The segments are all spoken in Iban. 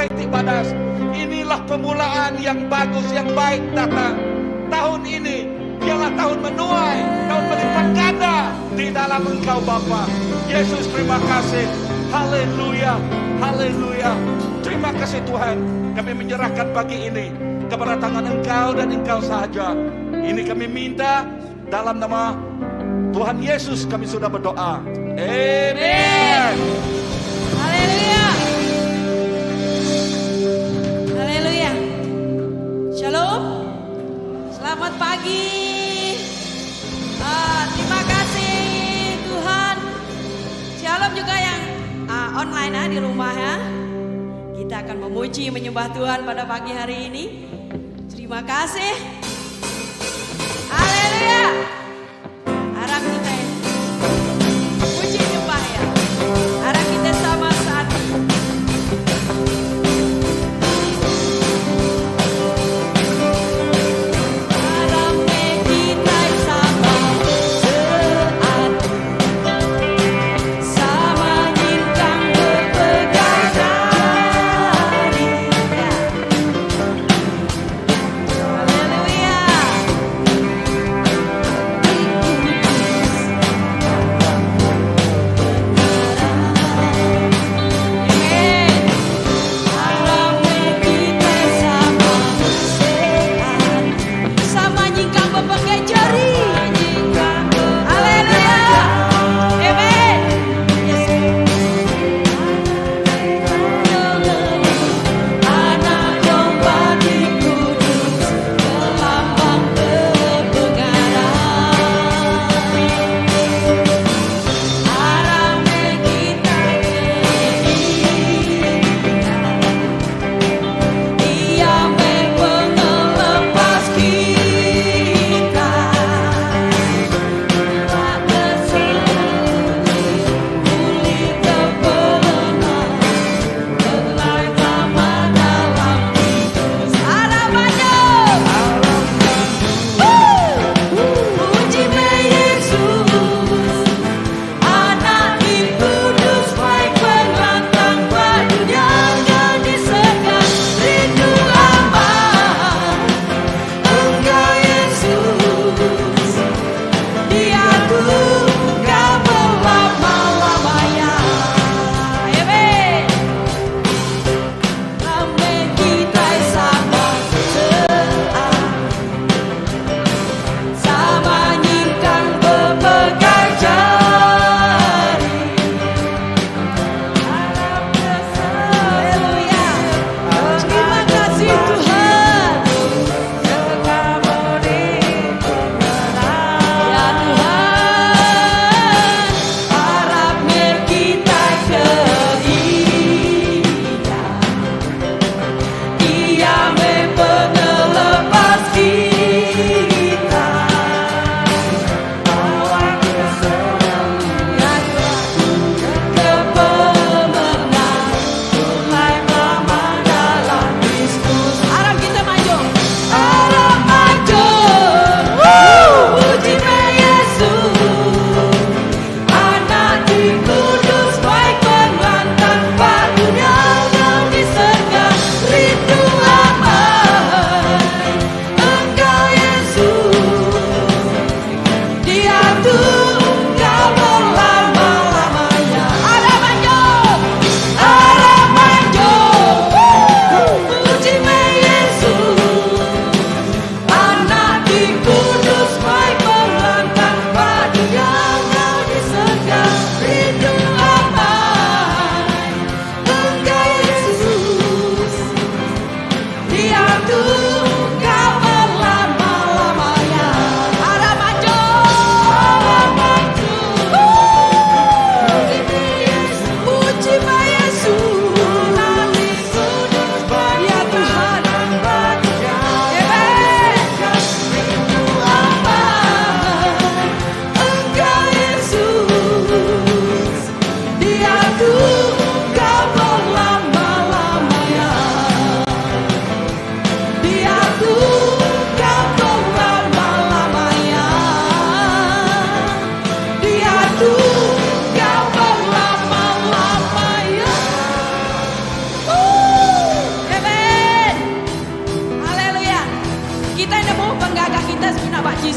utai ti badas. Inilah permulaan yang bagus, yang baik datang. Tahun ini ialah tahun menuai, tahun melipat ganda di dalam Engkau Bapa. Yesus terima kasih. Haleluya. Haleluya. Terima kasih Tuhan. Kami menyerahkan pagi ini kepada tangan Engkau dan Engkau sahaja. Ini kami minta dalam nama Tuhan Yesus kami sudah berdoa. Amen. Haleluya. Haleluya. Shalom. Selamat pagi. Ah, terima kasih Tuhan. Shalom juga yang ah, online ah, di rumah ya. Kita akan memuji menyembah Tuhan pada pagi hari ini. Terima kasih. Haleluya. Harap kita puji nyembah ya. Harap kita sama satu. Harap kita sama seati. Sama nyingkang berpegang jari. Ya. Haleluya.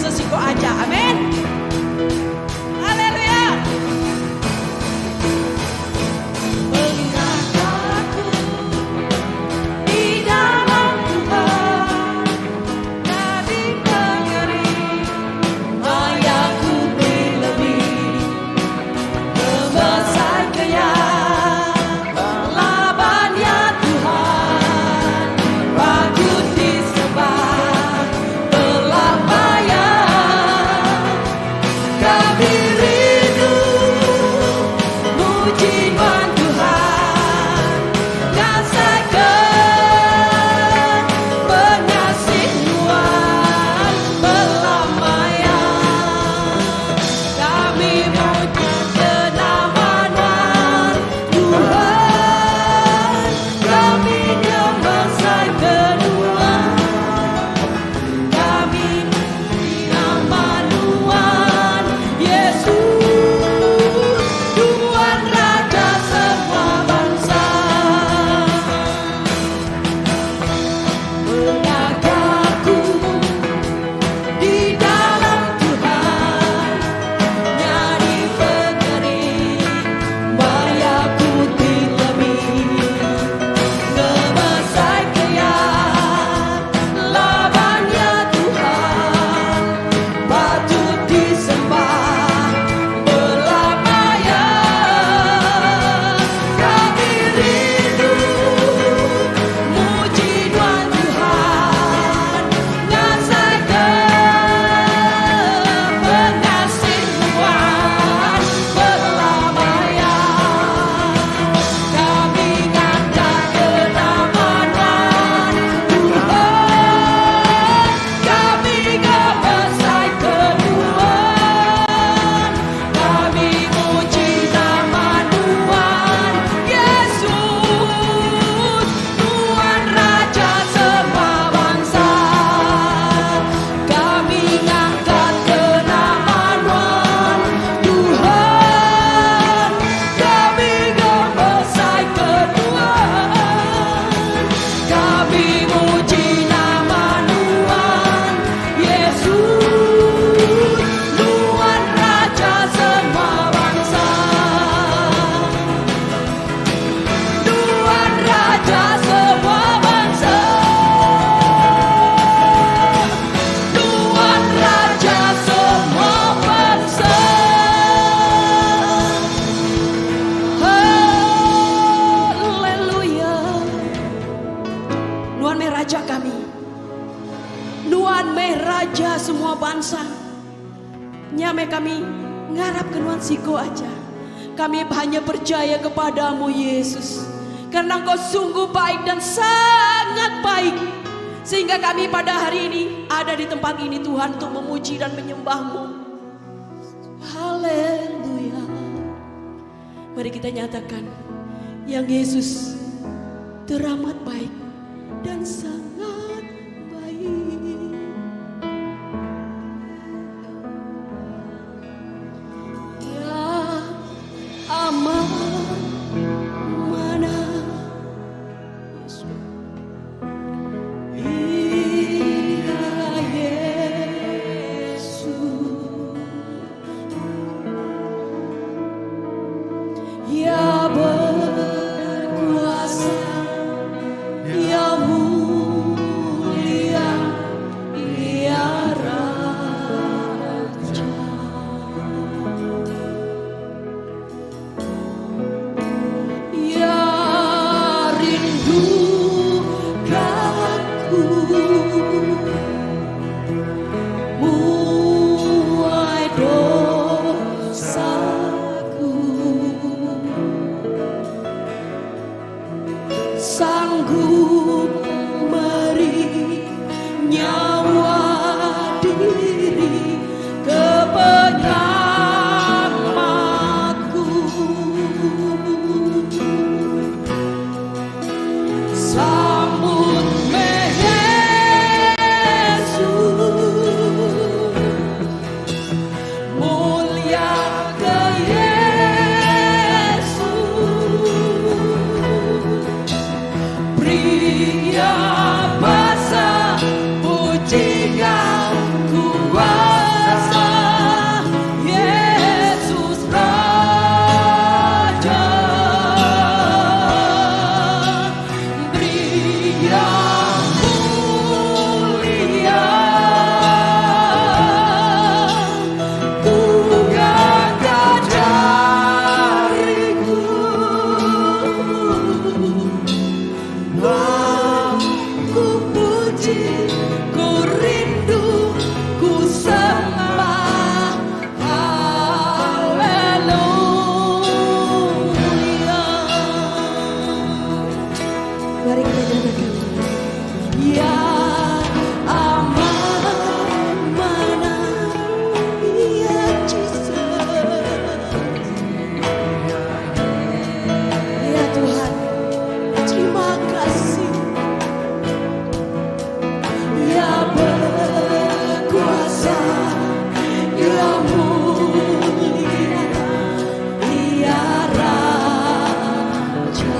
Jesus siko aja. Amen. Haleluya. Pengagaku di dalam Tuhan jadi pengering mayaku lebih Kebesar kaya laban ya Tuhan patut disembah belapaya kami rindu muji nuan Tuhan ngasaikan pengasih nuan belamaya kami muji nama nuan Tuhan kami nyembah kenuan kami nama nuan Yesus Tuhan Raja semua bangsa Pengagaku di dalam Tuhan nyadi pengering mayaku ti lebih ngemesai kaya laban ya Tuhan patut disembah belamaya kami rindu muji nuan Tuhan ngasaikan pengasih nuan belamaya kami ngangkat ke nama nuan Tuhan kami ngemesai ke Tuhan kami muji nama nuan Yesus Tuhan Raja semua bangsa kami ngangkat ke nama nuan Tuhan kami ngemesai ke Tuhan kami muji nama nuan Yesus Tuhan Raja semua bangsa Tuhan Raja semua bangsa Tuhan Raja semua bangsa Haleluya Nuan meh Raja kami Nuan meh Raja semua bangsa Nya meh kami ngarap ke Nuan siko aja Kami hanya percaya kepadamu Yesus Karena Engkau sungguh baik dan sangat baik Sehingga kami pada hari ini ada di tempat ini Tuhan untuk memuji dan menyembahmu Haleluya Mari kita nyatakan Yang Yesus teramat baik dan sangat baik. Ya amat manah Iya Yesus Ya berkuasa Ya mulia Ya Raja Ya rindu aku Muai dosaku Sanggup meri nyawa diri ke penyelamatku Sambut meh Yesus Mulia ke Yesus Beri Nuan ku puji, ku rindu, ku sembah. Haleluya. Mari kita nyanyikan. Ya amat manah ya Jesus. Ya Tuhan, terima kasih. Ya berkuasa, Ya mulia, Ya Raja.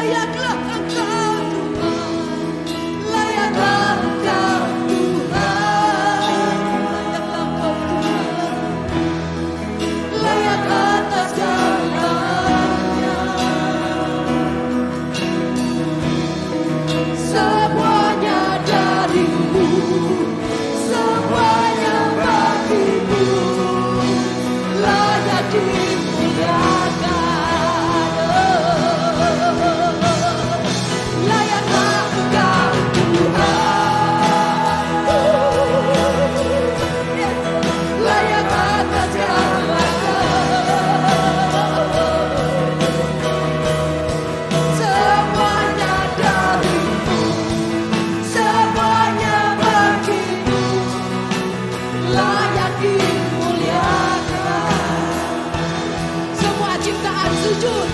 Layaklah Engkau Tuhan, layaklah Engkau Tuhan, layaklah Engkau Tuhan, layak atas segalanya. Semuanya darimu, semuanya bagimu, layak dimuliakan. Layaklah Engkau Tuhan, layak atas segalanya. Semuanya darimu, semuanya bagimu, layak dimuliakan. Semua ciptaan sujud.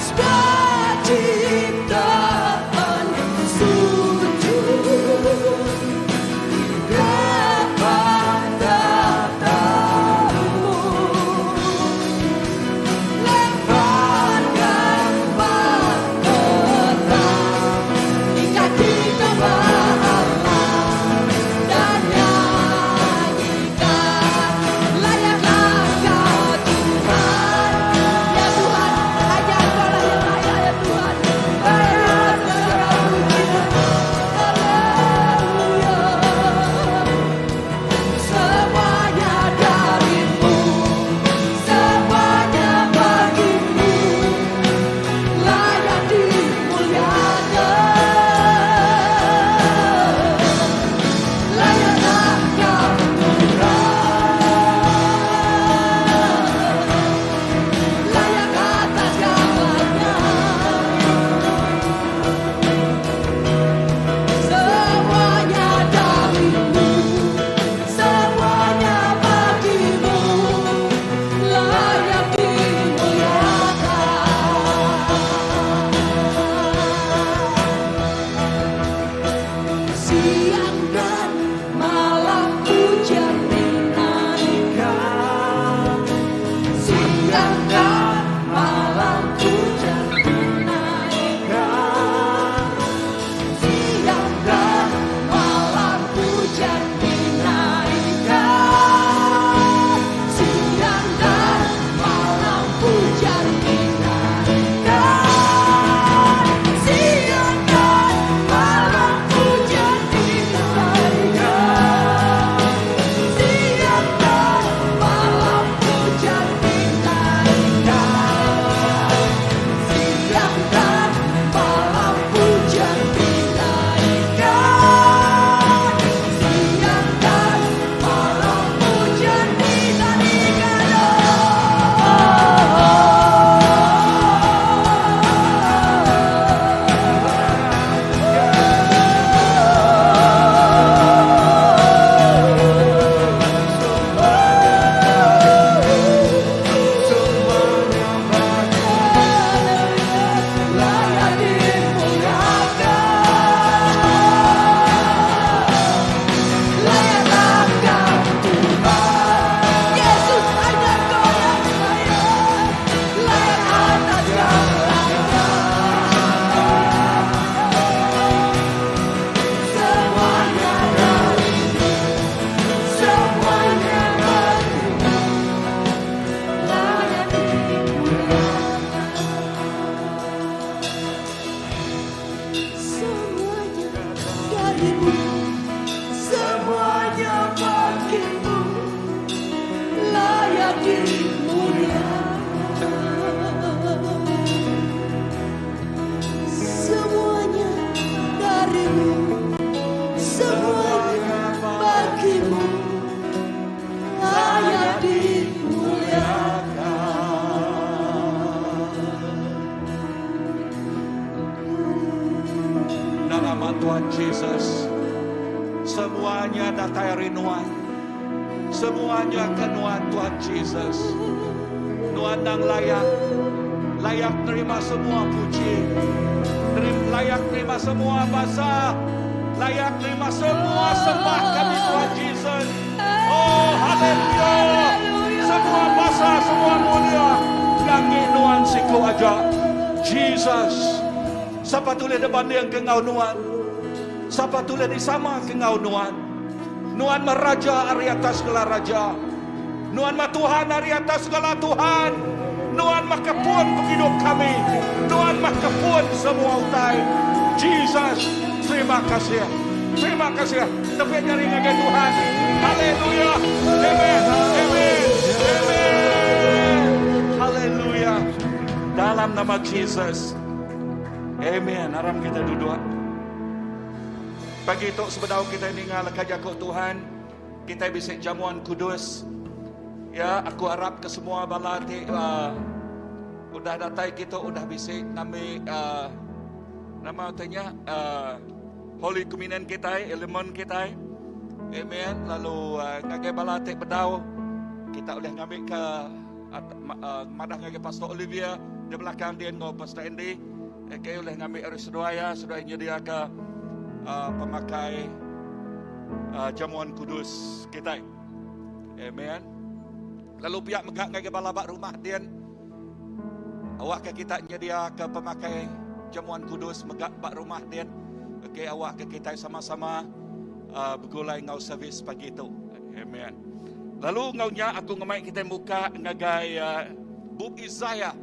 Semua ciptaan sujud kepada takhtamu. Lemparkan mahkota di kaki domba Allah dan nyanyikan, layaklah Kau Tuhan. Ya Tuhan, hanya Engkau lah yang layak ya Tuhan. Layak segala pujian. Haleluya. Semuanya darimu, semuanya bagimu, layak dimuliakan. Layaklah Kau Tuhan, layak atas segalanya. Semuanya darimu, semuanya bagimu, layak dimuliakan. Siang dan malam pujian dinaikkan. Siang dan malam pujian dinaikkan. Siang dan malam pujian dinaikkan. Siang dan malam pujian dinaikkan. Siang dan malam pujian dinaikkan. Siang dan malam pujian dinaikkan. Siang dan malam pujian dinaikkan. Siang dan malam pujian dinaikkan. Layak dimuliakan. Layaklah Kau Tuhan. Yesus, hanya Engkau yang layak. Layak atas segalanya. Semuanya darimu, semuanya bagimu, layak dimuliakan. Semuanya darimu, semuanya bagimu, layak dimuliakan. Semuanya darimu, semuanya bagimu, layak dimuliakan. Nama Tuhan Yesus, semuanya datai ari Nuan. Semuanya ke Nuan Tuhan Yesus. Nuan nang layak, layak terima semua puji. Layak terima semua basa. Layak terima semua sembah kami Tuhan Yesus. Oh, haleluya. Semua basa, semua mulia. Semina ngi Nuan siku aja. Jesus. Sapa tulih dibandingka enggau Nuan? Sapa tulih disamaka enggau Nuan? Nuan meh Raja ari atas segala raja. Nuan meh Tuhan ari atas segala tuhan. Nuan meh kepun pengidup kami. Nuan meh kepun semua utai. Jesus, terima kasih. Terima kasih. Tepik jari ngagai Tuhan. Haleluya. Amen. Amen. Amen. Haleluya. Dalam nama Jesus. Amen. Aram kita duduk. Pagi tu sebedau kitai ninga leka jaku Tuhan, kitai bisi jamuan kudus. Ya, aku arap ke semua bala ti uh, udah datai kitu udah bisi ngambi uh, nama utai nya uh, Holy Communion kitai, elemen kitai. Amen. Lalu uh, ngagai bala ti bedau kita ulih ngambi ke uh, madah ngagai Pastor Olivia di belakang dia enggau Pastor Andy. Okay, ulih ngambi ari seduai ya, seduai nyediaka uh, pemakai uh, jamuan kudus kitai. Amen. Lalu pihak mega ngagai bala ba rumah din awak ke kita nyediaka pemakai jamuan kudus mega ba rumah din. Okay, awak ke kita sama-sama uh, begulai enggau servis pagi tu. Amen. Lalu enggau nya aku ngemai kita muka ngagai uh, bup Isaiah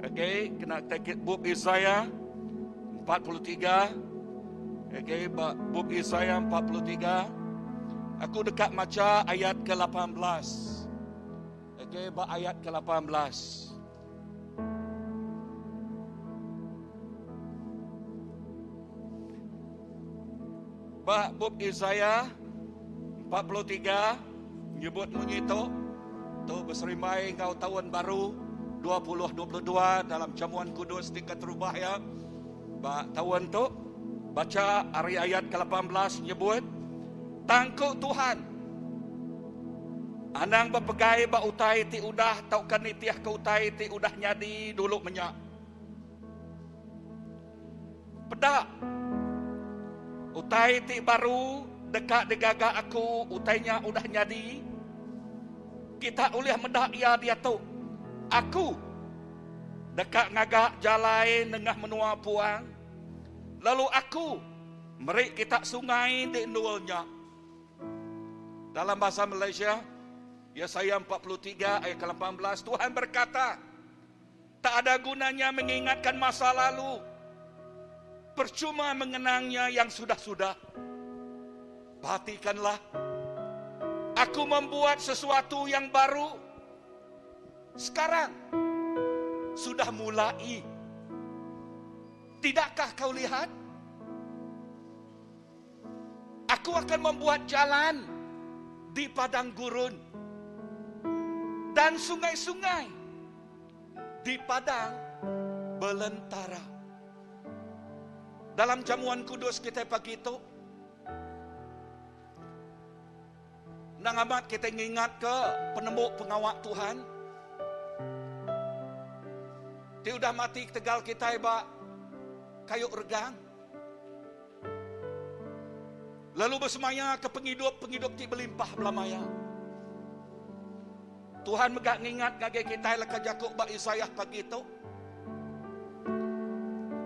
Okey, kena take bup Isaiah 43. Okey, ba bup Isaiah 43. Aku deka macha ayat ke-18. Okey, ba ayat ke-18. Ba bup Isaiah 43 nyebut munyi tu, tu beserimbai enggau taun baru 2022 dalam jamuan kudus ti keterubah iya ba taun tu. Bacha ari ayat ke-18 nyebut, Tang ku Tuhan, Anang bepegai ba utai ti udah tauka nitihka utai ti udah nyadi dulu menya. Peda! Utai ti baru deka digaga aku utai nya udah nyadi. Kita ulih meda iya diatu. Aku deka ngaga jalai nengah menua puang, lalu aku meri kita sungai di endur nya. Dalam bahasa Malaysia, Yesaya 43 ayat ke-18, Tuhan berkata, Tak ada gunanya mengingatkan masa lalu. Percuma mengenangnya yang sudah-sudah. Perhatikanlah, aku membuat sesuatu yang baru. Sekarang sudah mulai. Tidakkah kau lihat? Aku akan membuat jalan di padang gurun dan sungai-sungai di padang belentara. Dalam jamuan kudus kitai pagi tu, endang amat kitai ngingatka penemu pengawa Tuhan ti udah mati ketegal kitai ba kayu regang. Lalu besemaya ke pengidup-pengidup ti belimpah belama iya. Tuhan mega ngingat ngagai kitai leka jaku ba Isaiah pagi tu.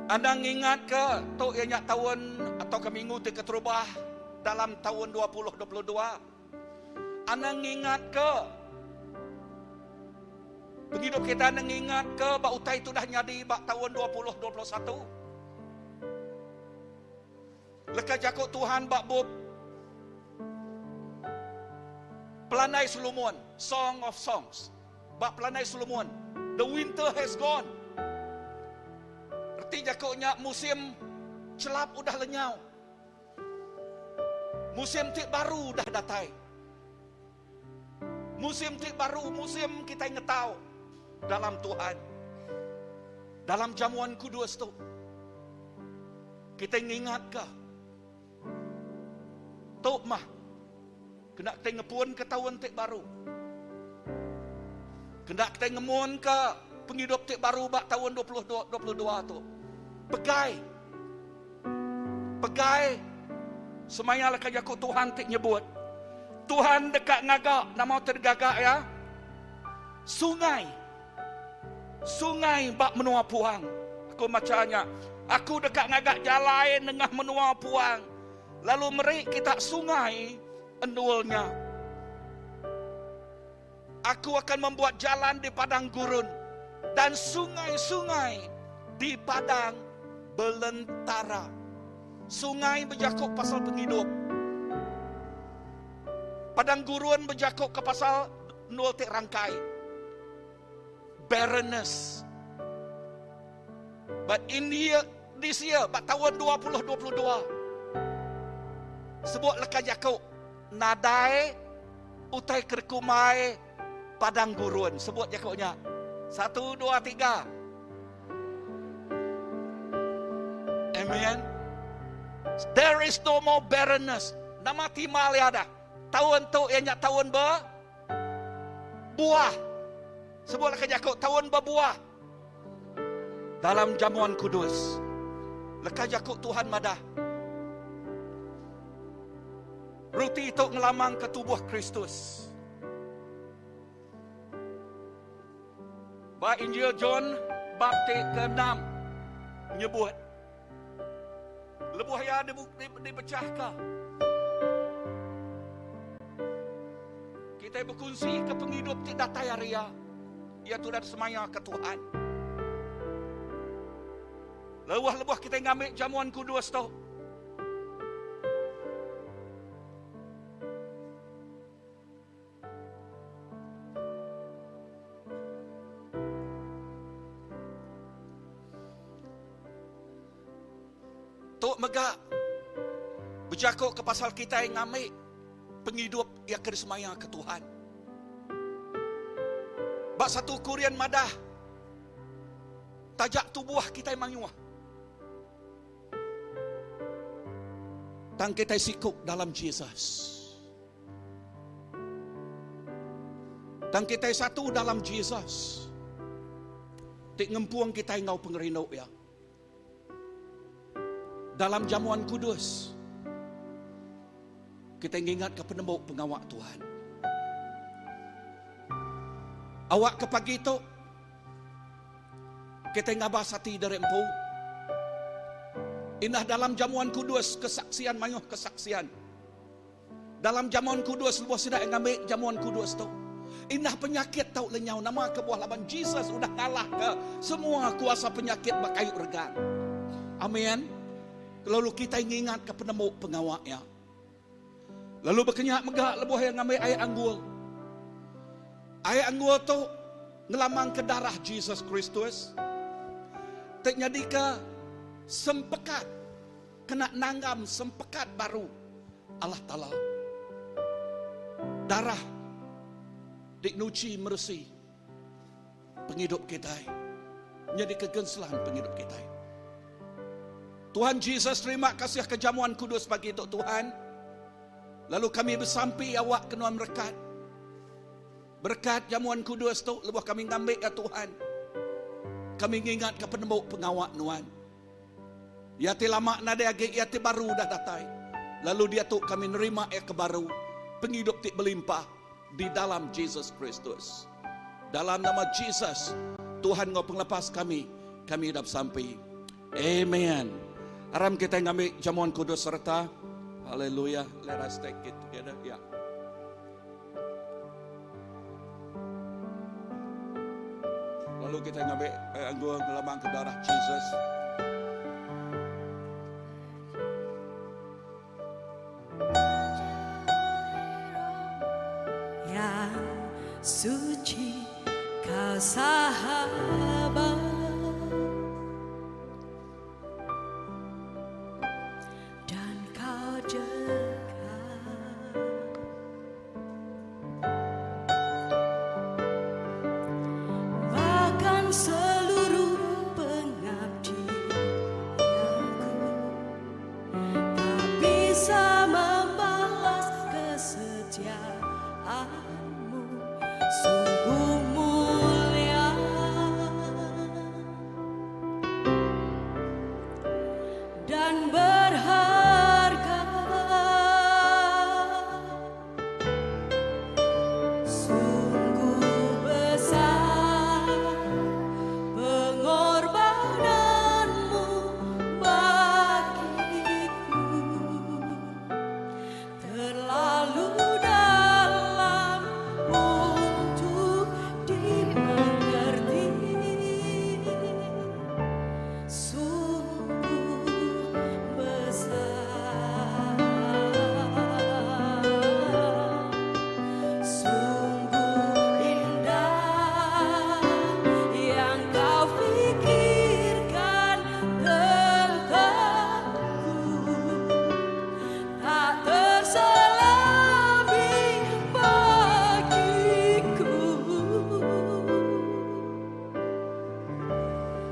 Anang ngingat ke tu iya nya taun atauka minggu ti keterubah dalam taun 2022. Anang ngingat ke pengidup kitai anang ngingat ke ba utai ti udah nyadi ba taun 2021. Leka jaku Tuhan ba bup Pelandai Solomon, Song of Songs. Ba Pelandai Solomon, the winter has gone. Reti jaku nya musim chelap udah lenyau. Musim ti baru udah datai. Musim ti baru, musim kitai ngetau dalam Tuhan. Dalam jamuan kudus tu, kitai ngingatka tu mah kena kitai ngepunka taun ti baru. Kena kitai ngemunka pengidup ti baru ba taun 2022 tu. Pegai. Pegai semaya leka jaku Tuhan ti nyebut, Tuhan deka ngaga nama ti digaga Iya? Sungai. Sungai ba menua puang. Aku macha nya. Aku deka ngaga jalai nengah menua puang lalu meri kita sungai endul nya. Aku akan membuat jalan di padang gurun dan sungai-sungai di padang belentara. Sungai bejaku pasal pengidup. Padang gurun bejaku ke pasal endul ti rangkai. Barrenness. But in year, this year, ba taun 2022, sebut leka jaku nadai utai ke dikumbai padang gurun. Sebut jaku nya. Satu, dua, tiga. Amen. There is no more barrenness. Nama timal iya dah. Taun tu iya nya taun be buah. Sebut leka jaku taun bebuah. Dalam jamuan kudus, leka jaku Tuhan madah, Ruti tu ngelamangka tubuh Kristus. Ba Injil John bab ti keenam nyebut, lebuh iya dipechahka, kitai bekunsika pengidup ti datai ari iya. Iya tu udah disemayaka Tuhan. Lebuh-lebuh kitai ngambi jamuan kudus tu, Tu mega bejaku ke pasal kitai ngambi pengidup iya ke disemaya ke Tuhan. Ba satu Korin madah, taja tubuh kitai mayuh, tang kitai siku dalam Jesus. Tang kitai satu dalam Jesus ti ngempung kitai enggau pengerindu iya. Dalam jamuan kudus, kitai ngingatka penemu pengawa Tuhan. Awakka pagi tu, kitai ngabas ati diri empu. Indah dalam jamuan kudus, kesaksian mayuh kesaksian. Dalam jamuan kudus lebuh sida iya ngambi jamuan kudus tu, indah penyakit tau lenyau nama kebuah laban Jesus udah ngalahka semua kuasa penyakit ba kayu regang. Amen. Lalu kitai ngingatka penemu pengawa iya. Lalu bekenya mega lebuh iya ngambi ai anggur. Ai anggur tu ngelamangka darah Jesus Kristus ti nyadika sempekat Kena nanggam sempekat baru Allah Taala. Darah ti nuchi meresi pengidup kitai nyadika genselan pengidup kitai. Tuhan Jesus terima kasih ke jamuan kudus pagi tu Tuhan. Lalu kami besampi awak ke nuan merekat. Berekat jamuan kudus tu lebuh kami ngambi ya Tuhan. Kami ngingat ke penemu pengawa nuan. Iya ti lama nadai agi, iya ti baru udah datai. Lalu diatu kami nerima iya ke baru, pengidup ti belimpah di dalam Jesus Kristus. Dalam nama Jesus, Tuhan enggau Pengelepas kami, kami udah besampi. Amen. Aram kitai ngambi jamuan kudus sereta. Haleluya. Let us take it together. Ya. Lalu kita ngambil eh, anggur ngelamang ke darah Jesus. Yang suci kau sahabat Dan kau dekat Bahkan seluruh pengabdianku Tak bisa membalas kesetiaanmu Sungguh mulia.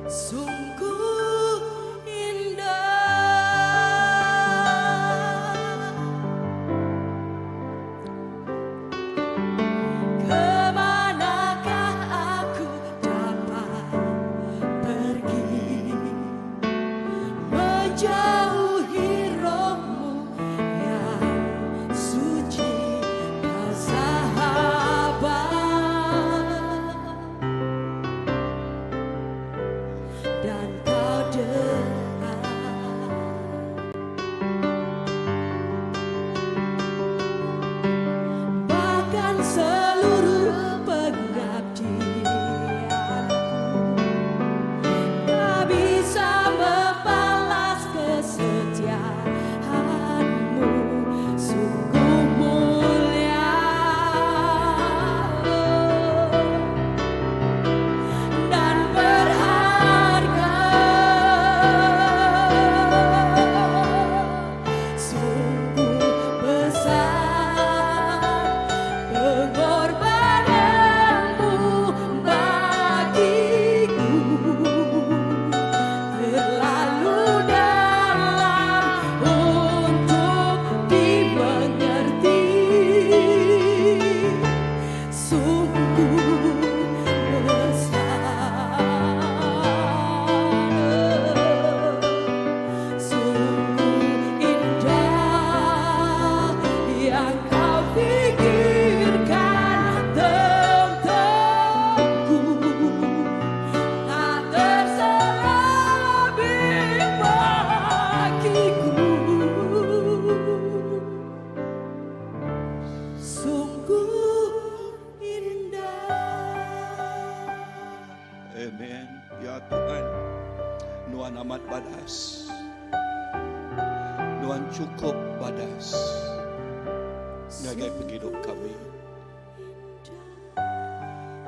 Sungguh indah. Kemanakah aku dapat pergi Menjauhi rohmu yang suci Kau sahabat dan kau dekat. Bahkan seluruh pengabdianku tak bisa membalas kesetiaanmu. Sungguh mulia dan berharga. Sungguh besar pengorbananmu bagiku. Terlalu dalam untuk dimengerti. Sungguh besar, sungguh indah yang kau pikirkan tentangku. Tak terselapi bagiku. Sungguh indah. Amen. Ya Tuhan, Nuan amat badas. Nuan cukup badas. Ngagai pengidup kami.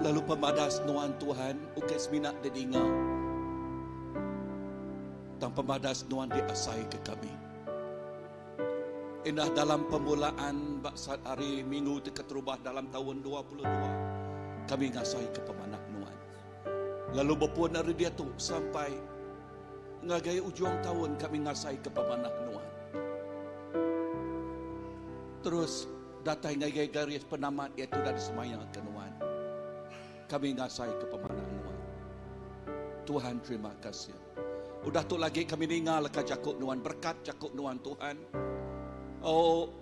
Lalu pemadas Nuan Tuhan, ukai semina didinga. Tang pemadas Nuan diasai ke kami. Indah dalam permulaan baksat hari minggu ti keterubah dalam tahun 22. Kami ngasai ke pemanah Nuan. Lalu bepun hari dia tu sampai ngagai ujung tahun kami ngasai ke pemanah Nuan. Terus datai ngagai garis penamat iaitu dari semaya ke Nuan. Kami ngasai ke pemanah Nuan. Tuhan terima kasih. Udah tu lagi kami ninga leka jakuk Nuan, berkat jakuk Nuan Tuhan. Oh,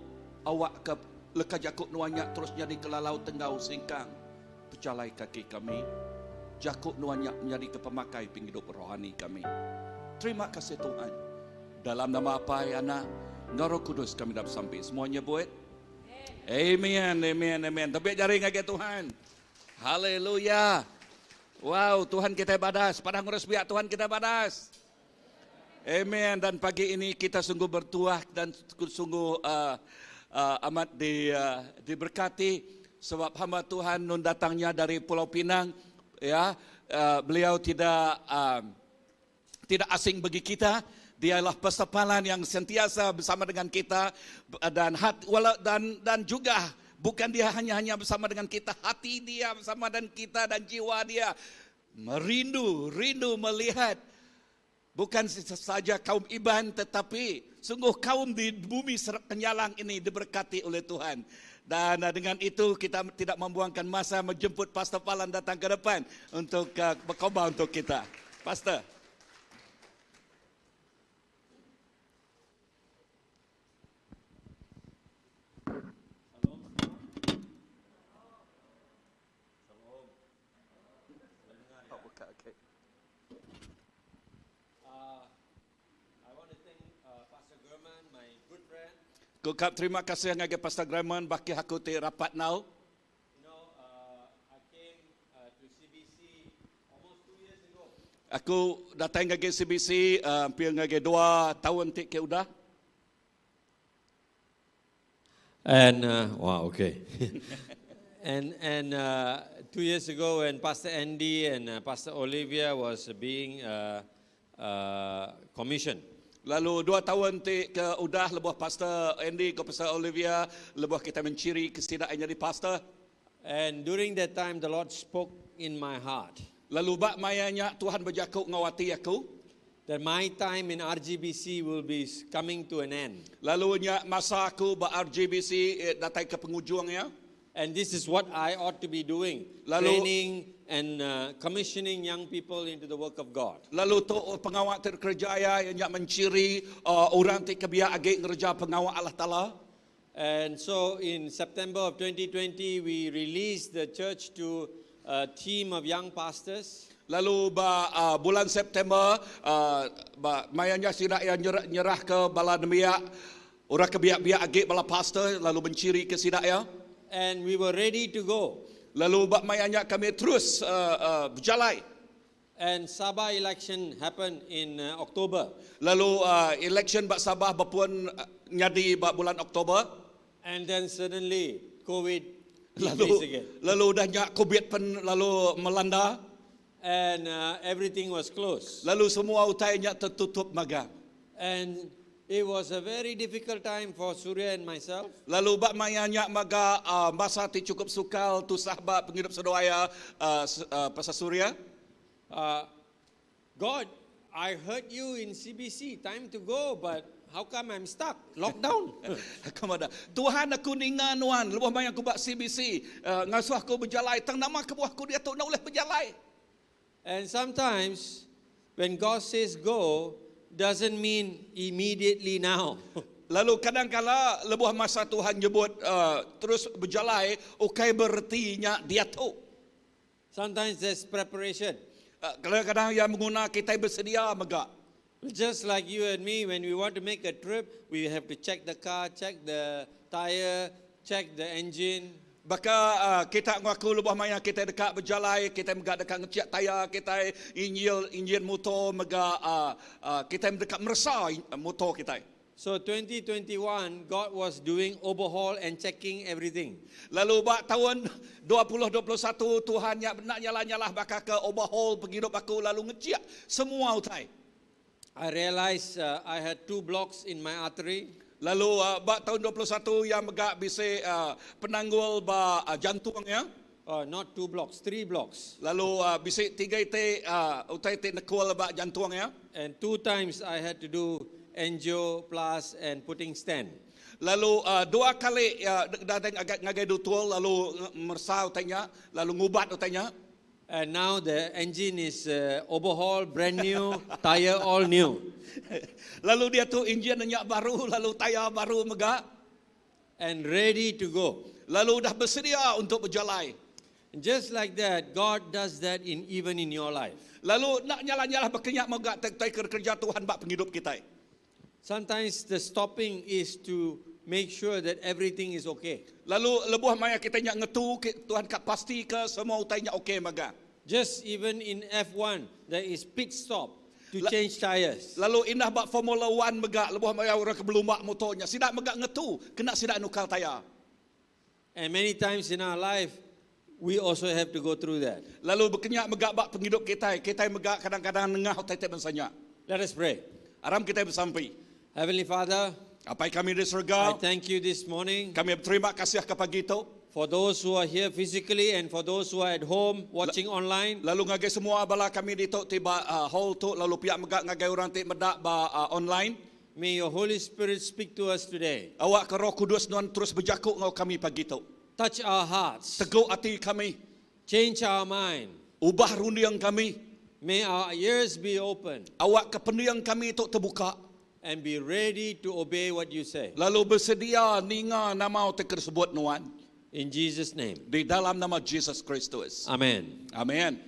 awak ke leka jakuk Nuan nya terus jadi kelalau tenggau singkang pejalai kaki kami. Jakuk Nuan nya menjadi ke pemakai penghidup rohani kami. Terima kasih Tuhan. Dalam nama Apai, Anak, dan Roh Kudus kami dapat sampai. Semuanya buat. Amen, amen, amen. Tepuk jari ngagai Tuhan. Haleluya. Wow, Tuhan kita badas. Padang ngurus biak Tuhan kita badas. Amen. Dan pagi ini kita sungguh bertuah dan sungguh amat diberkati sebab hamba Tuhan nun datangnya dari Pulau Pinang, ya. Beliau tidak asing bagi kita. Dialah persepalan yang sentiasa bersama dengan kita dan hat, walau, dan, dan juga bukan dia hanya bersama dengan kita, hati dia bersama dengan kita dan jiwa dia merindu, rindu melihat bukan saja kaum Iban tetapi sungguh kaum di bumi Kenyalang ini diberkati oleh Tuhan. Dan dengan itu kita tidak membuangkan masa menjemput Pastor Palan datang ke depan untuk berkhotbah untuk kita. Pastor. Kukap terima kasih ngagai Pastor Graham baki aku ti rapat now. You know, I came to CBC almost 2 years ago. Aku datang ngagai CBC hampir ngagai 2 tahun ti ke udah. And wow, okay. And 2 years ago when Pastor Andy and Pastor Olivia was being commissioned. Lalu 2 tahun ti ke udah lebuh Pastor Andy ke Pastor Olivia lebuh kita menciri kesidak jadi pastor. And during that time the Lord spoke in my heart. Lalu ba mayanya Tuhan berjaku ngau ati aku. That my time in RGBC will be coming to an end. Lalu nya masa aku ba RGBC eh, datai ke penghujung ya. And this is what I ought to be doing. Training and commissioning young people into the work of God. Lalu tu pengawak terkerja ya yang menciri orang ti kebiak agi ngerja pengawak Allah Taala. And so in September of 2020 we released the church to a team of young pastors. Lalu ba bulan September ba mayanya sidak yang nyerah, nyerah ke bala nemiak orang kebiak-biak agi bala pastor lalu menciri ke sidak ya. And we were ready to go. Lalu ba mayanya kami terus berjalai. And Sabah election happened in October. Lalu election ba Sabah berpun nyadi ba bulan Oktober. And then suddenly COVID Lalu again. Lalu dah nyak COVID pen lalu melanda. And everything was closed. Lalu semua utainya tertutup maga. And it was a very difficult time for Surya and myself. Lalu bak mayanya maga masa ti cukup sukal tu sahabat penghidup sedoaya pasal Surya. God, I heard you in CBC, time to go, but how come I'm stuck? Lockdown. Kepada Tuhan aku ninga nuan, lebuh maya aku bak CBC, ngasuh aku berjalai, tang nama kebuah aku dia tu nak boleh berjalai. And sometimes when God says go, doesn't mean immediately now. Lalu kadang-kala lebuh masa Tuhan nyebut terus berjalai, ukai berertinya dia tu. Sometimes there's preparation. Kadang-kadang yang mengguna kita bersedia megak. Just like you and me, when we want to make a trip, we have to check the car, check the tire, check the engine. Baka kita ngaku lebuh maya kita dekat berjalai, kita megak dekat ngecek tayar, kita injil injin motor megak kita dekat meresa motor kita. So 2021, God was doing overhaul and checking everything. Lalu bak tahun 2021 Tuhan yang nak nyala-nyalah bakal ke overhaul penghidup aku lalu ngecek semua utai. I realized I had 2 blocks in my artery. Lalu bak tahun 21 yang megak bisa penanggul ba jantungnya. Not 2 blocks, 3 blocks. Lalu bisa 3 ite utai te nekul bak jantungnya. And 2 times I had to do angioplasty and putting stent. Lalu 2 kali datang agak ngagai dutul lalu mersa utainya, lalu ngubat utainya. And now the engine is overhauled, brand new, tire all new. Lalu dia tu enjin nyak baru, lalu tayar baru megak. And ready to go. Lalu dah bersedia untuk berjalai. And just like that, God does that even in your life. Lalu nak nyala-nyala berkenyak megak tai kerja Tuhan bak penghidup kita. Sometimes the stopping is to make sure that everything is okay. Lalu lebuh maya kita nyak ngetu Tuhan kat pasti ke semua utainya okey maga. Just even in F1 there is pit stop to change tires. Lalu indah bak Formula 1 megak lebuh maya orang ke belumbak motornya sidak megak ngetu kena sidak nukar tayar. And many times in our life we also have to go through that. Lalu berkenyak megak bak penghidup kita, kita megak kadang-kadang nengah utai tak bensanya. Let us pray. Aram kita bersampai. Heavenly Father, Apai kami di surga, I thank you this morning. Kami berterima kasih ke pagi itu. For those who are here physically and for those who are at home watching online. Lalu ngagai semua bala kami di tok tiba hall tu lalu pihak megak ngagai orang ti medak ba online. May your Holy Spirit speak to us today. Awak ke Roh Kudus nuan terus berjakuk ngau kami pagi tu. Touch our hearts. Teguh hati kami. Change our mind. Ubah rundiang kami. May our ears be open. Awak ke pendiang kami tu terbuka. And be ready to obey what you say. Lalu bersedia ninga nama tersebut nuan. In Jesus' name. Di dalam nama Jesus Kristus. Amen. Amen.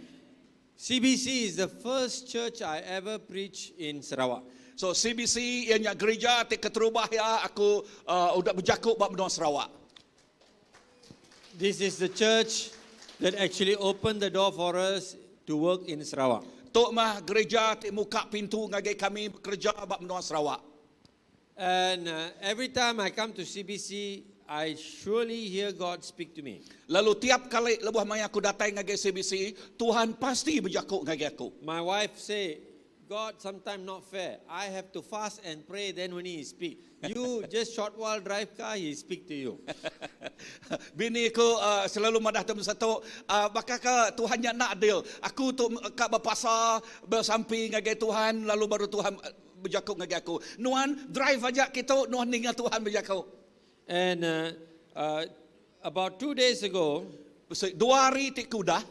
CBC is the first church I ever preached in Sarawak. So CBC ianya gereja ti keterubah ya aku udah berjakuk bab menua Sarawak. This is the church that actually opened the door for us to work in Sarawak. Tok mah gereja ti muka pintu ngagai kami bekerja bab menua Sarawak. And every time I come to CBC, I surely hear God speak to me. Lalu tiap kali lebuh maya aku datang ngagai CBC, Tuhan pasti berjakuk ngagai aku. My wife say, God sometime not fair. I have to fast and pray then only he speak. You just short while drive car he speak to you. Bini ku uh, selalu madah tu satu uh, baka ke Tuhan nya nak adil. Aku tu ka bepasa besampi ngagai Tuhan lalu baru Tuhan uh, bejaku ngagai aku. Nuan drive aja kita nuan ninga Tuhan bejaku. And uh, uh, about 2 days ago, Dua hari ti ke udah,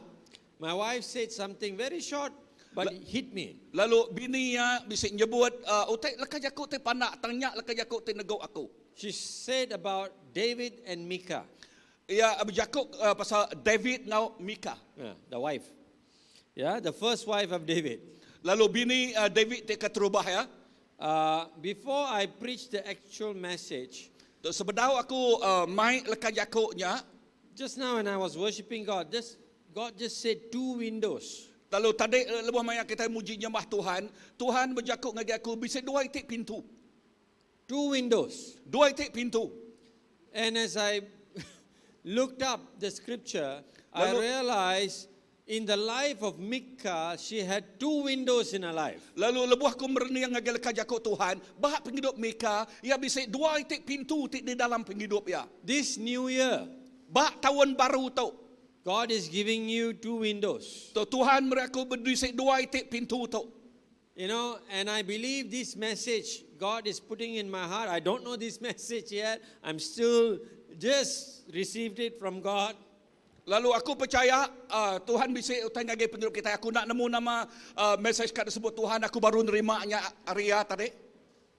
my wife said something very short but it hit me. Lalu bini iya bisi nyebut uh, utai leka jaku ti pandak tang nya leka jaku ti negu aku. She said about David and Mika. Iya bejaku uh, pasal David ngau Mika. Yeah, the wife. Yeah, the first wife of David. Lalu bini uh, David ti keterubah ya. Before I preach the actual message, Tu sebedau aku uh, mai leka jaku nya, just now when I was worshiping God, this God just said two windows. Lalu tadi eh, lebuh maya kita muji nyembah Tuhan, Tuhan bejaku ngagai aku bisi dua itik pintu. Two windows. Dua itik pintu. And as I looked up the scripture, I Lalu- realized in the life of Mika, she had two windows in her life. Lalu lebuh aku merening ngagai leka jaku Tuhan, ba pengidup Mika, ia bisi dua itik pintu ti di dalam pengidup ia. This new year, Ba tahun baru tu, God is giving you two windows. tu Tuhan meri aku bisi dua itik pintu tu. You know, and I believe this message God is putting in my heart. I don't know this message yet. I'm still just received it from God. Lalu aku percaya uh, Tuhan bisi utai ngagai pengidup kita. Aku nak nemu nama uh, message kat disebut Tuhan. Aku baru nerima nya Arya tadi.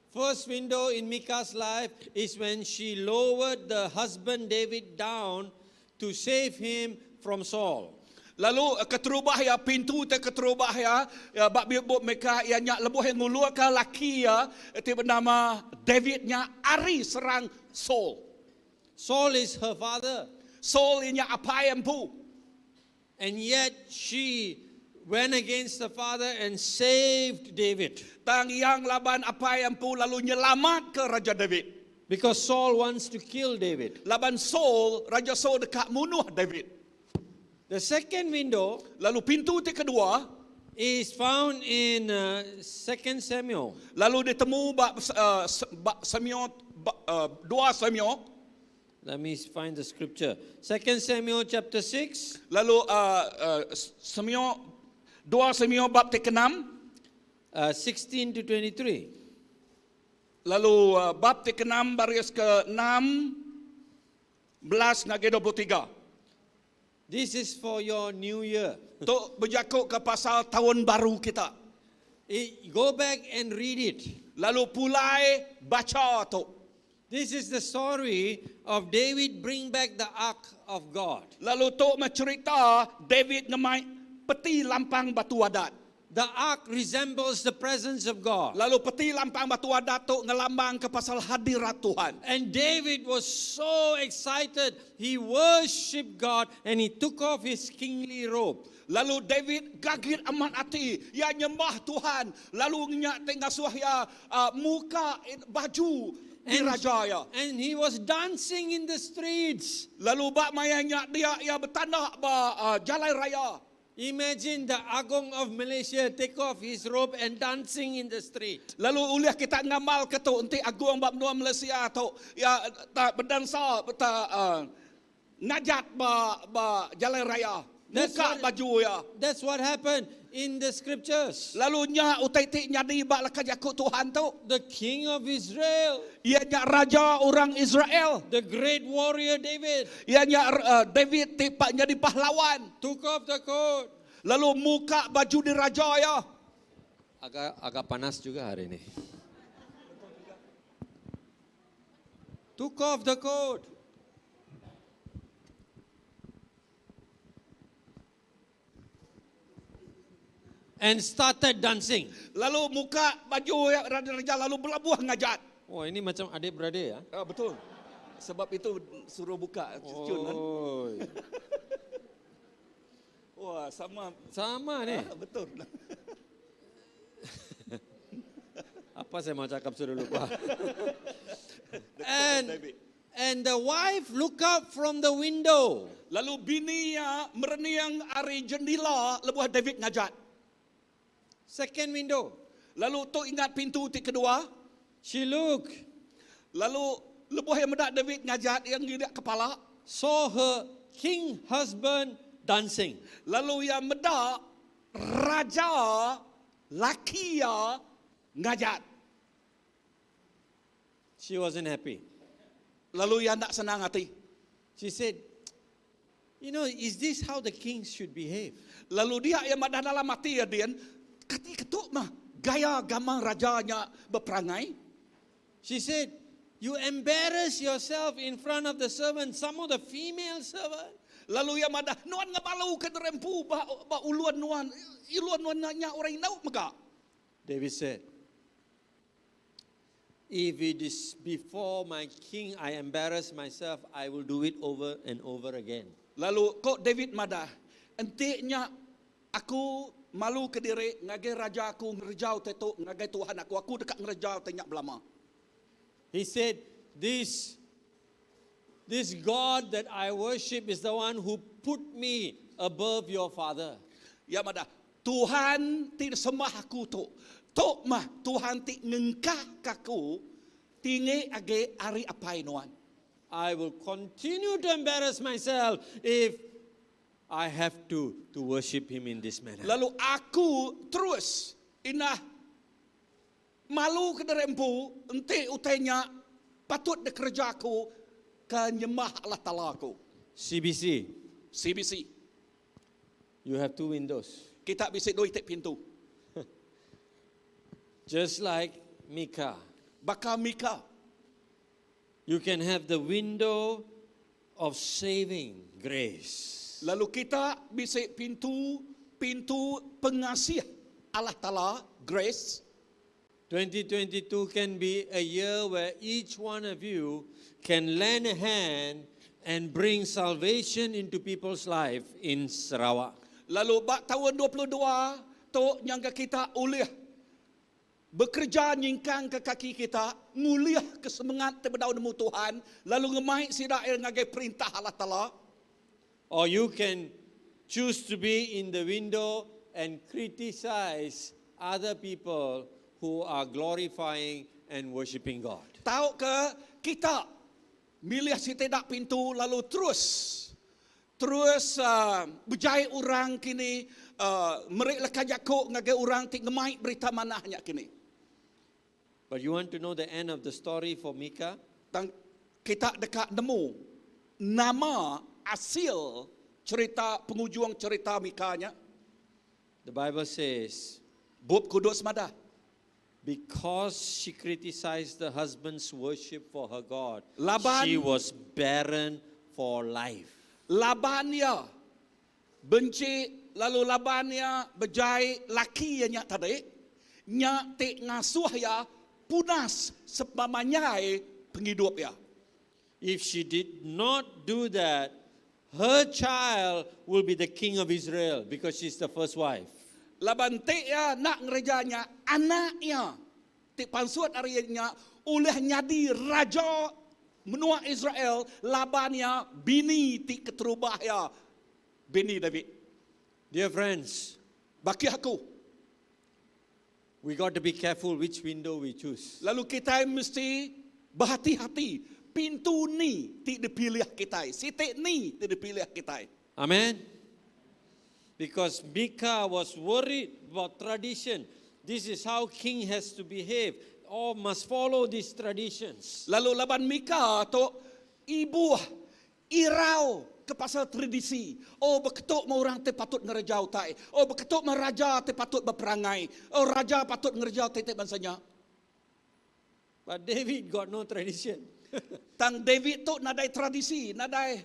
First window in Mika's life is when she lowered the husband David down to save him from Saul. Lalu eh, keterubah ya pintu te keterubah ya, ya bab bup Mika ya nya lebuh yang ngulur ke laki ya ti bernama David nya ari serang Saul. Saul is her father. Saul nya apai empu. And yet she went against the father and saved David. Tang yang laban apai empu lalu nyelamat ke Raja David. Because Saul wants to kill David. Laban Saul, Raja Saul dekat munuh David. The second window Lalu pintu ti kedua is found in 2 Samuel. Lalu ditemu ba uh, ba Samuel ba, uh, 2 Samuel. Let me find the scripture. 2 Samuel chapter 6. Lalu uh, uh, Samuel 2 Samuel bab ti ke-6. 16 to 23. Lalu uh, bab ti ke-6 baris ke-6 belas ngagai 23. This is for your new year. Tu berjakuk ke pasal tahun baru kita. It, go back and read it. Lalu pulai baca tu. This is the story of David bring back the ark of God. Lalu tu mencerita David ngemai peti lampang batu adat. The ark resembles the presence of God. Lalu peti lampang batu adat tu ngelambang ke pasal hadirat Tuhan. And David was so excited. He worshiped God and he took off his kingly robe. Lalu David gagit amat hati. Ia nyembah Tuhan. Lalu nyak tengah suah ia uh, muka baju di And, raja ia. and he was dancing in the streets. Lalu bak maya nyak dia ia bertandak ba uh, jalan raya. Imagine the Agong of Malaysia take off his robe and dancing in the street. Lalu uliah kita ngamal ke tu enti agung bab menua Malaysia tu ya tak berdansa tak uh, ngajat ba ba jalan raya. That's Buka what- baju ya. That's what happened in the scriptures. Lalu nya utai ti nyadi ba leka jaku Tuhan tu. The king of Israel, Ia nya raja orang Israel. the great warrior David, Ia nya uh, David ti pak nyadi pahlawan. took off the coat. Lalu muka baju di raja ya. Agak agak panas juga hari ini. Took off the coat. And started dancing. Lalu muka baju ya, raja-raja lalu berlabuh ngajat. Oh, ini macam adik beradik ya. Ah, betul. Sebab itu suruh buka cun kan. Oh. Wah, sama. Sama nih. Ah, betul. Apa saya mau cakap sudah lupa. and David. and the wife look up from the window. Lalu bininya mereniang ari jendela lebuh David ngajat. Second window. Lalu tu ingat pintu ti kedua. She looked, Lalu lebuh iya meda David ngajat iya ngilik kepala. saw her king husband dancing. Lalu iya meda raja laki iya ngajat. She wasn't happy. Lalu iya enda senang ati. She said, You know, is this how the kings should behave? Lalu dia iya madah dalam ati iya din, kati ketu mah gaya gamal raja nya beperangai. She said, You embarrass yourself in front of the servant, some of the female servant. Lalu iya madah, nuan ngemalu ke diri empu ba, ba uluan nuan, iluan nuan nya orang indu mega. David said, If it is before my king I embarrass myself, I will do it over and over again. Lalu ko David madah, enti nya aku malu ke diri ngagai raja aku ngereja utai tu ngagai Tuhan aku, aku deka ngereja utai nya belama. He said, This, this God that I worship is the one who put me above your father. Ya madah, Tuhan ti sembah aku tu. Tu mah Tuhan ti ngengkah ke aku tinggi age ari apai nuan. I will continue to embarrass myself if I have to, to worship him in this manner. Lalu aku terus inah malu ke diri empu enti utainya patut dikerja aku ke nyembah Allah Taala aku. CBC, CBC. you have two windows. Kita bisi dua iti pintu. Just like Micah, Baka Mika. you can have the window of saving grace. Lalu kita bisi pintu pintu pengasih Allah Taala grace. 2022 can be a year where each one of you can lend a hand and bring salvation into people's life in Sarawak. Lalu bak tahun 22 tu yang kita ulih bekerja nyingkang ke kaki kita, nguliah ke semangat tebedau nemu Tuhan, lalu ngemai sida ir ngagai perintah Allah Taala. Or you can choose to be in the window and criticize other people who are glorifying and worshiping God. Tahu ke kita milih si tidak pintu lalu terus terus berjaya orang kini merik leka jako ngagai orang ti ngemai berita manahnya kini. But you want to know the end of the story for Micah? Tang kita dekat nemu nama hasil cerita penghujung cerita Mikanya. The Bible says, Bup Kudus madah. because she criticized the husband's worship for her God, Laban- she was barren for life. Laban ya benci lalu Laban ya berjai laki ya nya tadi nya ti ngasuh ya punas sepamanyai penghidup ya. If she did not do that, her child will be the king of Israel because she's the first wife. Laban ti ya nak ngerejanya anaknya ti pansut arinya oleh nyadi raja menua Israel Laban ya bini ti keterubah ya bini David. Dear friends, Bagi aku we got to be careful which window we choose. Lalu kita mesti berhati-hati. Pintu ni ti dipilih kita. Sitik ni ti dipilih kita. Amen. Because Micah was worried about tradition. This is how king has to behave. All must follow these traditions. Lalu laban Mika tu ibu irau ke pasal tradisi. Oh beketuk ma orang te patut ngereja utai. Oh beketuk ma raja te patut berperangai. Oh raja patut ngereja utai te bangsanya. But David got no tradition. Tang David tu nadai tradisi, nadai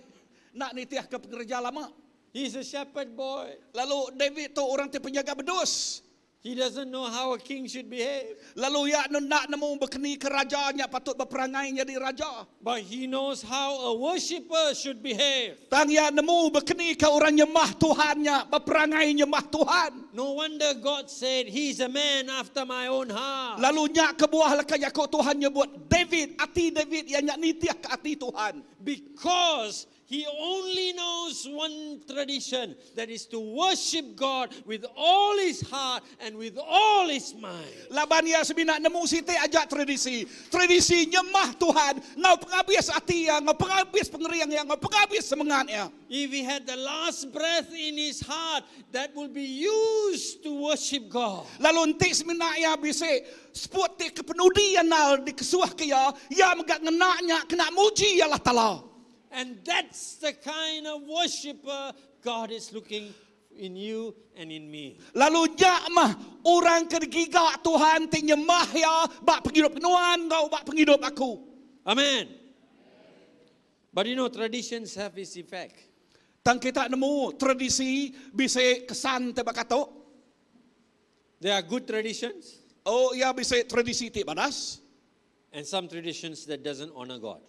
nak nitiah ke pengerja lama. He's a shepherd boy. Lalu David tu orang te penjaga bedus. He doesn't know how a king should behave. Lalu ya nak nemu berkeni ke rajanya patut berperangai jadi raja. But he knows how a worshipper should behave. Tang ya nemu berkeni ke orang nyembah Tuhannya, berperangai nyembah Tuhan. No wonder God said he's a man after my own heart. Lalu nyak kebuah leka Yakub Tuhan nyebut David, ati David yang nyak nitiah ke ati Tuhan. Because He only knows one tradition, that is to worship God with all his heart and with all his mind. Laban iya semina nemu siti aja tradisi. Tradisi nyembah Tuhan ngau pengabis ati iya, ngau pengabis pengering iya, ngau pengabis semengat iya. If he had the last breath in his heart, that will be used to worship God. Lalu enti semina iya bisi seput ti kepenudi iya nal dikesuah ke iya, iya mega ngena nya kena muji Allah Taala. And that's the kind of worshiper God is looking in you and in me. Lalu nya mah orang ke digiga Tuhan ti nyembah iya ba pengidup nuan enggau ba pengidup aku. Amen. But you know, traditions have its effect. Tang kita nemu tradisi bisi kesan ti baka tu. There are good traditions Oh iya bisi tradisi ti badas. and some traditions that doesn't honor God.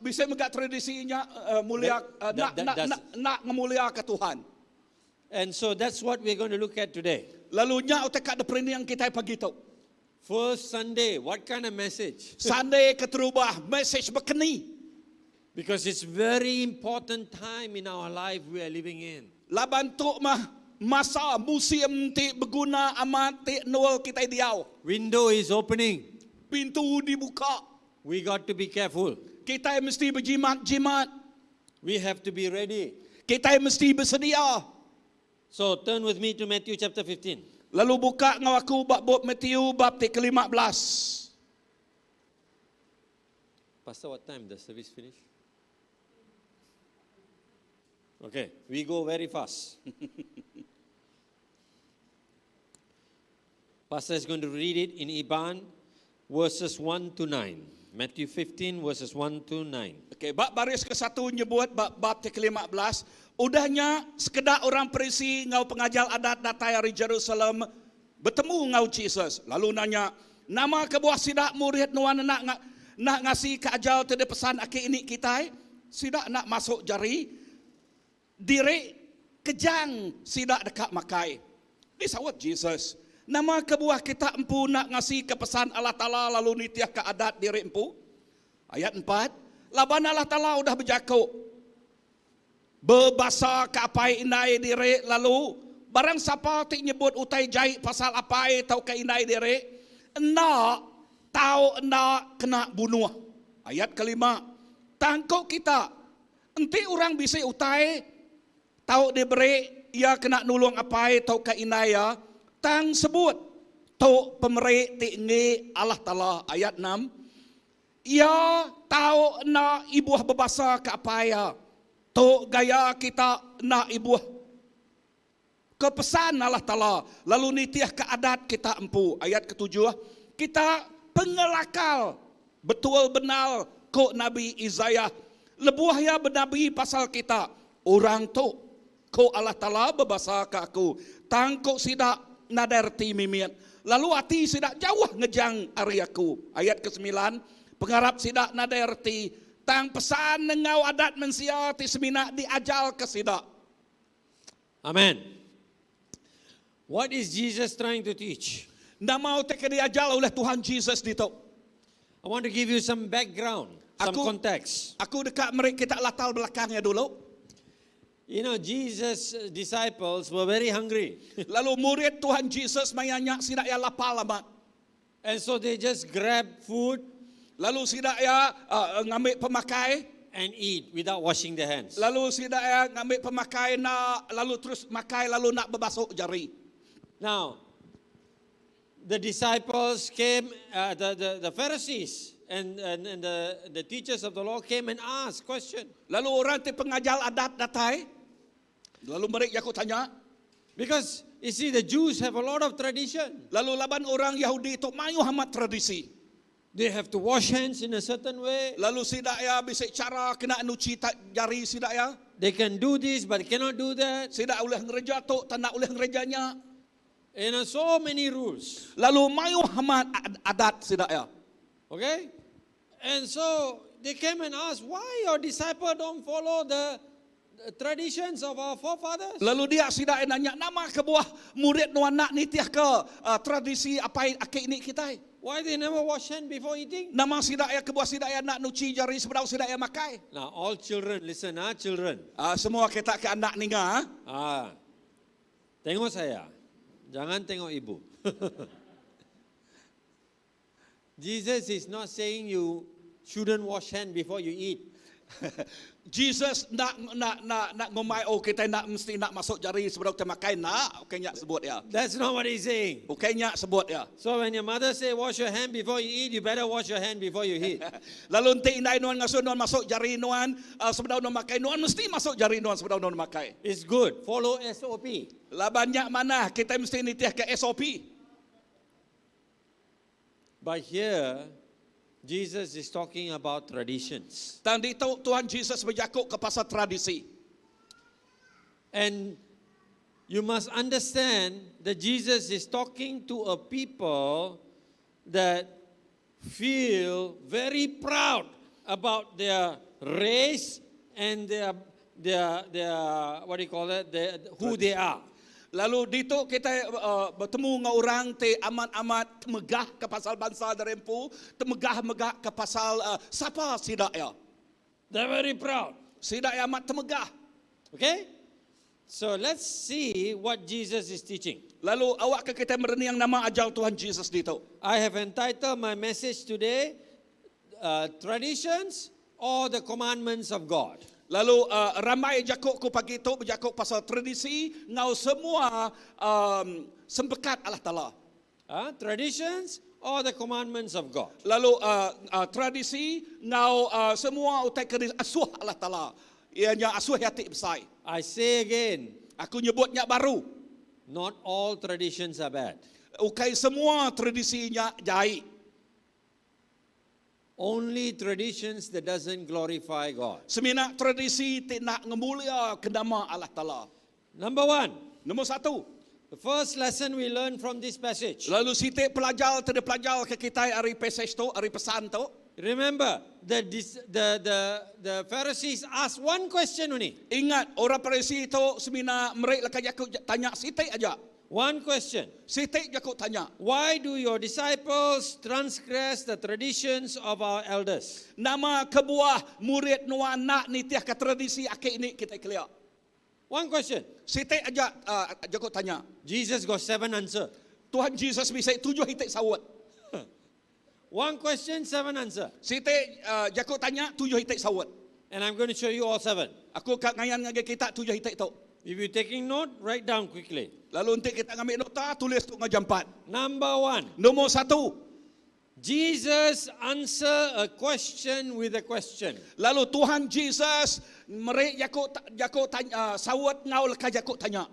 Bisi mega tradisi nya mulia That, nak that nak does. nak, nak ngemulia ke Tuhan. And so that's what we're going to look at today. Lalu nya utai ka yang kita pagi tu. First Sunday, what kind of message? Sunday keterubah message bekeni. Because it's very important time in our life we are living in. Laban tu mah masa musim ti beguna amat ti nul kita diau. Window is opening. Pintu dibuka. We got to be careful. Kita mesti berjimat-jimat. We have to be ready. Kita mesti bersedia. So turn with me to Matthew chapter 15. Lalu buka ngau aku bab bab Matthew bab ti ke-15. Pastor, what time the service finish? Okay, we go very fast. Pastor is going to read it in Iban, verses 1 to 9. Matthew 15, verses 1 to 9. Okey, bab baris ke-1 nyebut bab bab ti ke-15, udahnya sekeda orang Parisi ngau pengajar adat datai ari Jerusalem betemu ngau Jesus lalu nanya, Nama kebuah sida murid nuan enda enda ngasi ke ajar ti dipesan aki ini kitai? Sida enda masu jari diri kejang sida deka makai. Disaut Jesus, Nama kebuah kita empu enda ngasika pesan Allah Taala lalu nitihka adat diri empu? Ayat empat, Laban Allah Taala udah bejaku, Bebasaka apai indai diri lalu barang sapa ti nyebut utai jai pasal apai tauka indai diri, enda tau enda kena bunuh. Ayat kelima, Tang ku kita, enti orang bisi utai Tau diberi iya kena nulung apai tauka indai iya, tang sebut, Tu pemeri ti enggi Allah Taala. Ayat enam, Iya tau enda ibuh bebasa ke apai iya. Tu gaya kita enda ibuh ke pesan Allah Taala lalu nitihka adat kita empu. Ayat ketujuh, Kita pengelakal betul bendar ku Nabi Isaiah lebuh iya benabi pasal kita, Orang tu, ku Allah Taala bebasaka aku, tang ku sida nadai reti mimit, lalu ati sida jauh ngejang ari aku. Ayat kesemilan, Pengarap sida nadai reti, tang pesan enggau adat mensia ti semina diajarka sida. Amen. What is Jesus trying to teach? Nama utai ke diajar ulih Tuhan Jesus ditu? I want to give you some background, some Aku context. aku deka meri kita latar belakang iya dulu. You know, Jesus' disciples were very hungry. Lalu murid Tuhan Jesus maya nya sida iya lapar amat. And so they just grab food Lalu sida iya uh, ngambi pemakai. and eat without washing their hands. Lalu sida iya ngambi pemakai na lalu terus makai lalu enda bebasuk jari. Now, the disciples came, uh, the, the, the Pharisees and, and, and the, the teachers of the law came and asked question. Lalu orang ti pengajar adat datai lalu meri jaku tanya. Because, you see, the Jews have a lot of tradition. Lalu laban orang Yahudi tu mayuh amat tradisi. They have to wash hands in a certain way. Lalu sida ya bisi cara kena nuchi jari sida ya. They can do this but cannot do that. Sida ulih ngereja tu, tak nak ulih ngereja nya. So many rules. Lalu mayuh amat adat sida ya. Okay? And so they came and asked, why your disciple don't follow the traditions of our forefathers? Lalu dia sida nanya nama kebuah murid nuan nak nitih ke tradisi apai aki ini kita. Why they never wash hand before eating? Nama sida ya kebuah sida ya nak nuci jari sebedau sida ya makai. Now, all children, listen, ah, children. Semua kita ke anak ninga. Ah. Ah, tengok saya, jangan tengok ibu. Jesus is not saying you shouldn't wash hand before you eat. Jesus nak nak nak nak ngumai oh kita nak mesti nak masuk jari sebelum kita makan nak okay nyak sebut ya. That's not what he's saying. Okay nyak sebut ya. So when your mother say wash your hand before you eat, you better wash your hand before you eat. Lalu nanti indai nuan ngasuh nuan masuk jari nuan sebelum nuan makan nuan mesti masuk jari nuan sebelum nuan makan. It's good. Follow SOP. Lah banyak mana kita mesti nitih ke SOP. But here, Jesus is talking about traditions. Dan di tu Tuhan Jesus berjakuk ke pasal tradisi. And you must understand that Jesus is talking to a people that feel very proud about their race and their what do you call it, their, who they are. Lalu di tu kita bertemu dengan orang te amat-amat megah ke pasal bangsa darempu, temegah-megah ke pasal siapa sidak ya. They're very proud. Sidak ya amat temegah. Okay? So let's see what Jesus is teaching. Lalu awak ke kita mereniang nama ajal Tuhan Jesus di tu. I have entitled my message today, Traditions or the Commandments of God. Lalu ramai jakuk ku pagi tu berjakuk pasal tradisi ngau semua sempekat Allah Taala. Traditions or the commandments of God. Lalu tradisi ngau semua utai ke asuh Allah Taala. Ianya asuh hati besar. I say again, Aku nyebutnya baru. not all traditions are bad. Ukai semua tradisinya jai. Only traditions that doesn't glorify God. Semina tradisi tidak ngemulia ke nama Allah Taala. Number one, Nombor satu. the first lesson we learn from this passage. Lalu sitik pelajar tidak pelajar ke kita hari passage tu, hari pesan tu. Remember, the Pharisees asked one question only. Ingat orang Farisi itu semina mereka lekas jakuk tanya sitik aja. One question. Sitik jakuk tanya. Why do your disciples transgress the traditions of our elders? Nama kebuah murid nuan nak nitiah ke tradisi akik ini kita kelia. One question. Sitik aja jakuk tanya. Jesus got seven answer. Tuhan Jesus bisa tujuh hitik sawut. One question, seven answer. Sitik jakuk tanya tujuh hitik sawut. And I'm going to show you all seven. Aku kat ngayan ngagai kita tujuh hitik tu. If you're taking note, write down quickly. Lalu nanti kita ngambil nota tulis tu ngajam empat. Number one, Nombor satu. Jesus answer a question with a question. Lalu Tuhan Jesus merek jakuk jakuk tanya sawut ngau leka jakuk tanya.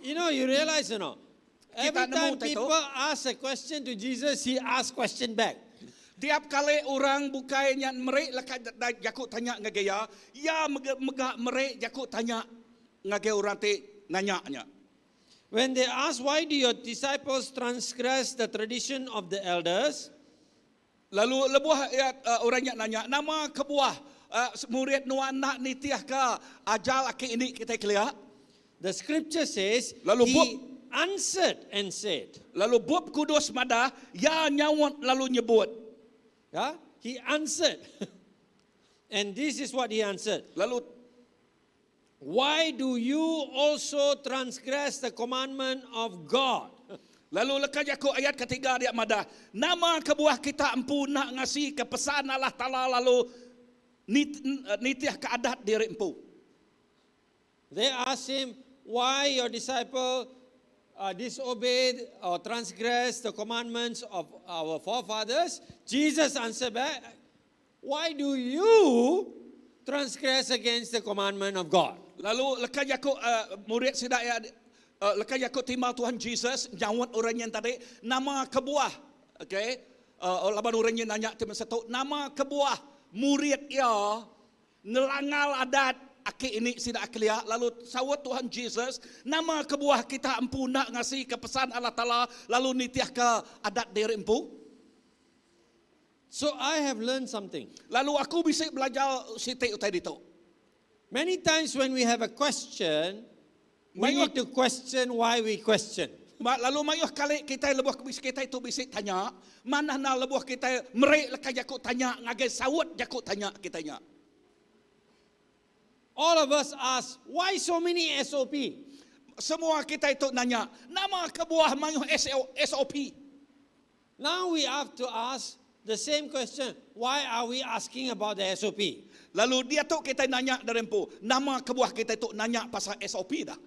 You realize or not? Every Kita nemu time tai tu. people ask a question to Jesus, he asks question back. Tiap kali orang bukainya merek leka jakuk tanya ngagai ya, ya mega, mega merek jakuk tanya ngagai orang ti nanya-nya. When they ask, why do your disciples transgress the tradition of the elders? Lalu lebuh ya, orang yang nanya, nama kebuah murid nuan nak nitiah ke ajal aki ini kita kelia. The scripture says, Lalu he answered and said, Lalu bab kudus madah, ya nyawat lalu nyebut. Yeah? He answered. And this is what he answered. Lalu Why do you also transgress the commandment of God? Lalu lekas aku ayat ketiga dia madah, nama kebuah kita empu nak ngasi ke pesan Allah Taala lalu nitiah ke adat diri empu. They asked him, why your disciple disobeyed or transgressed the commandments of our forefathers? Jesus answered back, why do you transgress against the commandment of God? Lalu lekas aku murid sidak ya lekas aku timbal Tuhan Jesus jawab orang yang tadi nama kebuah okey laban orang yang nanya tim satu nama kebuah murid ia ngelangal adat aki ini sidak kelia lalu sawat Tuhan Jesus nama kebuah kita empu nak ngasi ke pesan Allah Taala lalu nitiah ke adat diri empu. So I have learned something. Lalu aku bisa belajar sitik utai ditu. Many times when we have a question, we Mayuh- need to question why we question. Lalu mayuh kali kitai lebuh kitai tu bisi tanya, manah enda lebuh kitai meri leka jaku tanya ngagai saut jaku tanya kitai nya. All of us ask, why so many SOP? Semua kitai tu nanya, nama kebuah mayuh SOP? Now we have to ask the same question, why are we asking about the SOP? Lalu diatu kitai nanya diri empu, nama kebuah kitai tu nanya pasal SOP dah?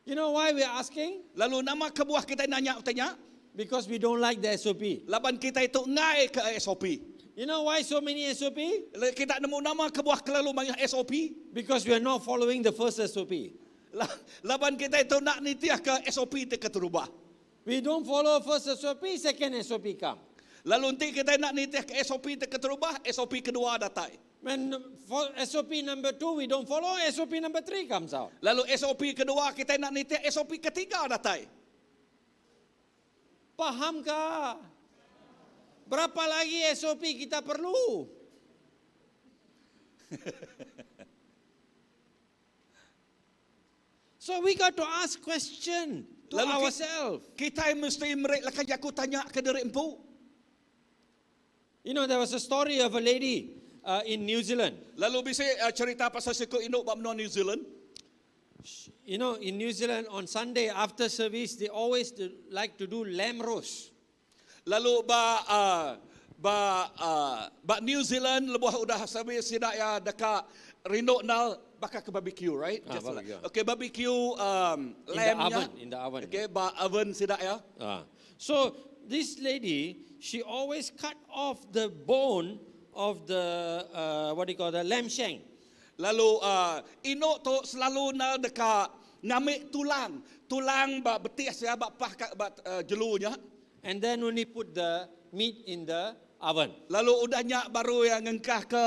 You know why we are asking? Lalu nama kebuah kitai nanya utai nya? Because we don't like the SOP. Laban kitai tu enggai ke SOP. You know why so many SOP? Kita nemu nama kebuah kelalu mayuh SOP? Because we are not following the first SOP. Laban kitai tu enda nitih ke SOP ti keterubah. We don't follow first SOP, second SOP come. Lalu enti kitai enda nitih ke SOP ti keterubah, SOP kedua datai. When SOP number 2 we don't follow, SOP number 3 comes out. Lalu SOP kedua kitai enda nitih, SOP ketiga datai. Faham ka? Berapa lagi SOP kita perlu? So we got to ask question to Lalu ourselves. Kitai mesti meri leka jaku tanya ke diri empu. You know, there was a story of a lady in New Zealand. Lalu bisi cerita pasal siku indu ba menua New Zealand. You know, in New Zealand on Sunday after service, they always like to do lamb roast. Lalu ba uh, ba uh, ba New Zealand lebuh udah service sida ya deka rindu nal baka ke barbecue, right? Ah, Just barbecue. Like, okay, barbecue In the lamb nya. oven, in the oven. Okay, ba oven sida ya. So this lady, she always cut off the bone of the what do you call the lamb shank. Lalu indu tu selalu na deka ngambi tulang, tulang ba betis ya ba pah ba jelu nya. And then only put the meat in the oven. Lalu udah nya baru ya ngengkah ke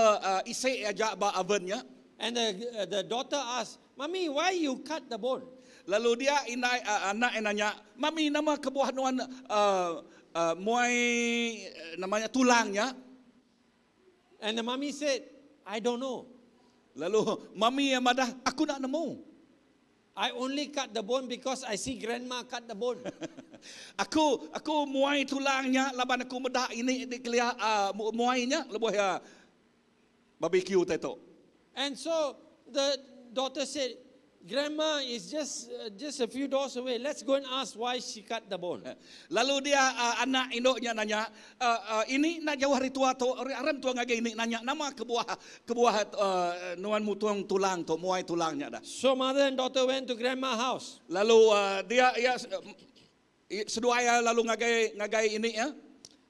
isi aja ba oven nya. And the daughter asked, Mummy, why you cut the bone? Lalu dia inai anak yang nanya, Mami nama kebuah nuan muai namanya tulangnya? And the mummy said, I don't know. Lalu mami yang madah, aku nak nemu. I only cut the bone because I see grandma cut the bone. Aku aku muai tulangnya laban aku meda ini di kelia muainya lebuh ya barbecue tu. And so the daughter said, Grandma is just a few doors away. Let's go and ask why she cut the bone. Lalu dia anak induknya nanya, ini nak jauh hari tua tu, aram tua ngagai ini nanya nama kebuah kebuah nuan mutuang tulang tu, muai tulangnya dah. So mother and daughter went to grandma house. Lalu dia ya seduai lalu ngagai ngagai ini ya.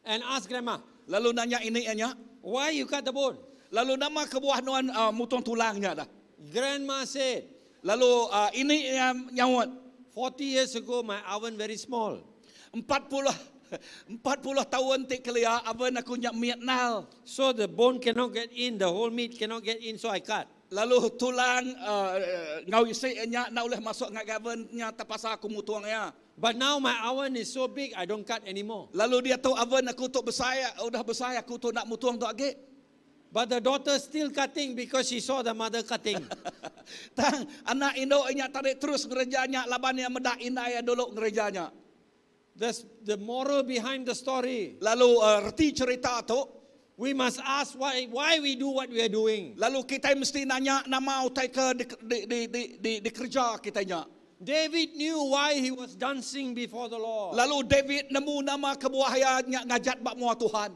And ask grandma. Lalu nanya ini nya, why you cut the bone? Lalu nama kebuah nuan mutuang tulangnya dah. Grandma said, Lalu ini yang nyaut. 40 years ago my oven very small. 40 tahun ti kelia oven aku nyak miat nal. So the bone cannot get in, the whole meat cannot get in, so I cut. Lalu tulang ngau isi nya nak boleh masuk ngak oven nya terpaksa aku mutuang ya. But now my oven is so big, I don't cut anymore. Lalu dia tahu oven aku tu besar, udah besar aku tu nak mutuang tu agi. But the daughter still cutting because she saw the mother cutting. Tang anak induk nya tarik terus ngerejanya laban yang medak indai dulu ngerejanya. That's the moral behind the story. Lalu reti cerita tu, we must ask why we do what we are doing. Lalu kita mesti nanya nama utai ke di kerja kita nya. David knew why he was dancing before the Lord. Lalu David nemu nama kebuah ya ngajat bak mua Tuhan.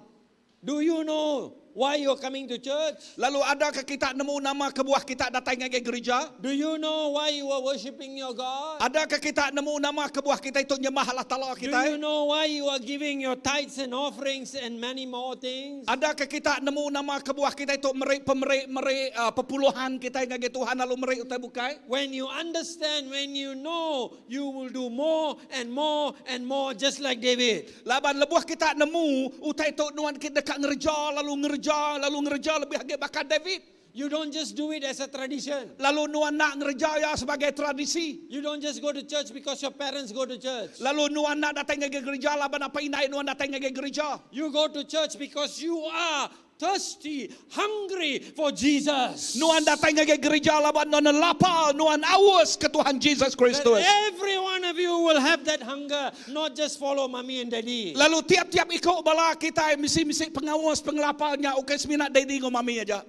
Do you know why you are coming to church? Lalu adakah kita nemu nama kebuah kita datang ngagai gereja? Do you know why you are worshiping your God? Adakah kita nemu nama kebuah kita itu nyembah Allah Taala Do kita? you know why you are giving your tithes and offerings and many more things? Adakah kita nemu nama kebuah kita itu meri pemeri meri pepuluhan kita ngagai Tuhan lalu meri utai bukai? When you understand, when you know, you will do more and more and more, just like David. Laban lebuh kita nemu utai tu nuan kita dekat ngerja lalu ngerja lalu ngerja lebih agi bakal David. You don't just do it as a tradition. Lalu nuan nak ngerja ya sebagai tradisi. You don't just go to church because your parents go to church. Lalu nuan nak datang ke gereja laban apa indai nuan datang ke gereja. You go to church because you are thirsty, hungry for Jesus. Nuan datang ngagai gereja laban nuan lapar, nuan aus ke Tuhan Jesus That Kristus. every one of you will have that hunger, not just follow mommy and daddy. Lalu tiap-tiap ikut bala kita misi-misi pengawas pengelapanya ukai semina daddy ngau mami aja.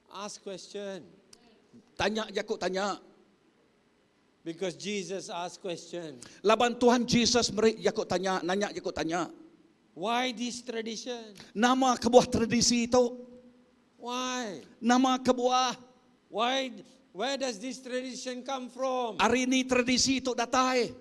Ask question. Tanya jakuk tanya. Because Jesus asked question. Laban Tuhan Jesus meri jakuk tanya, nanya jakuk tanya. Why this tradition? Nama kebuah tradisi itu? Why? Nama kebuah Why? Where does this tradition come from? hari ini tradisi itu datai.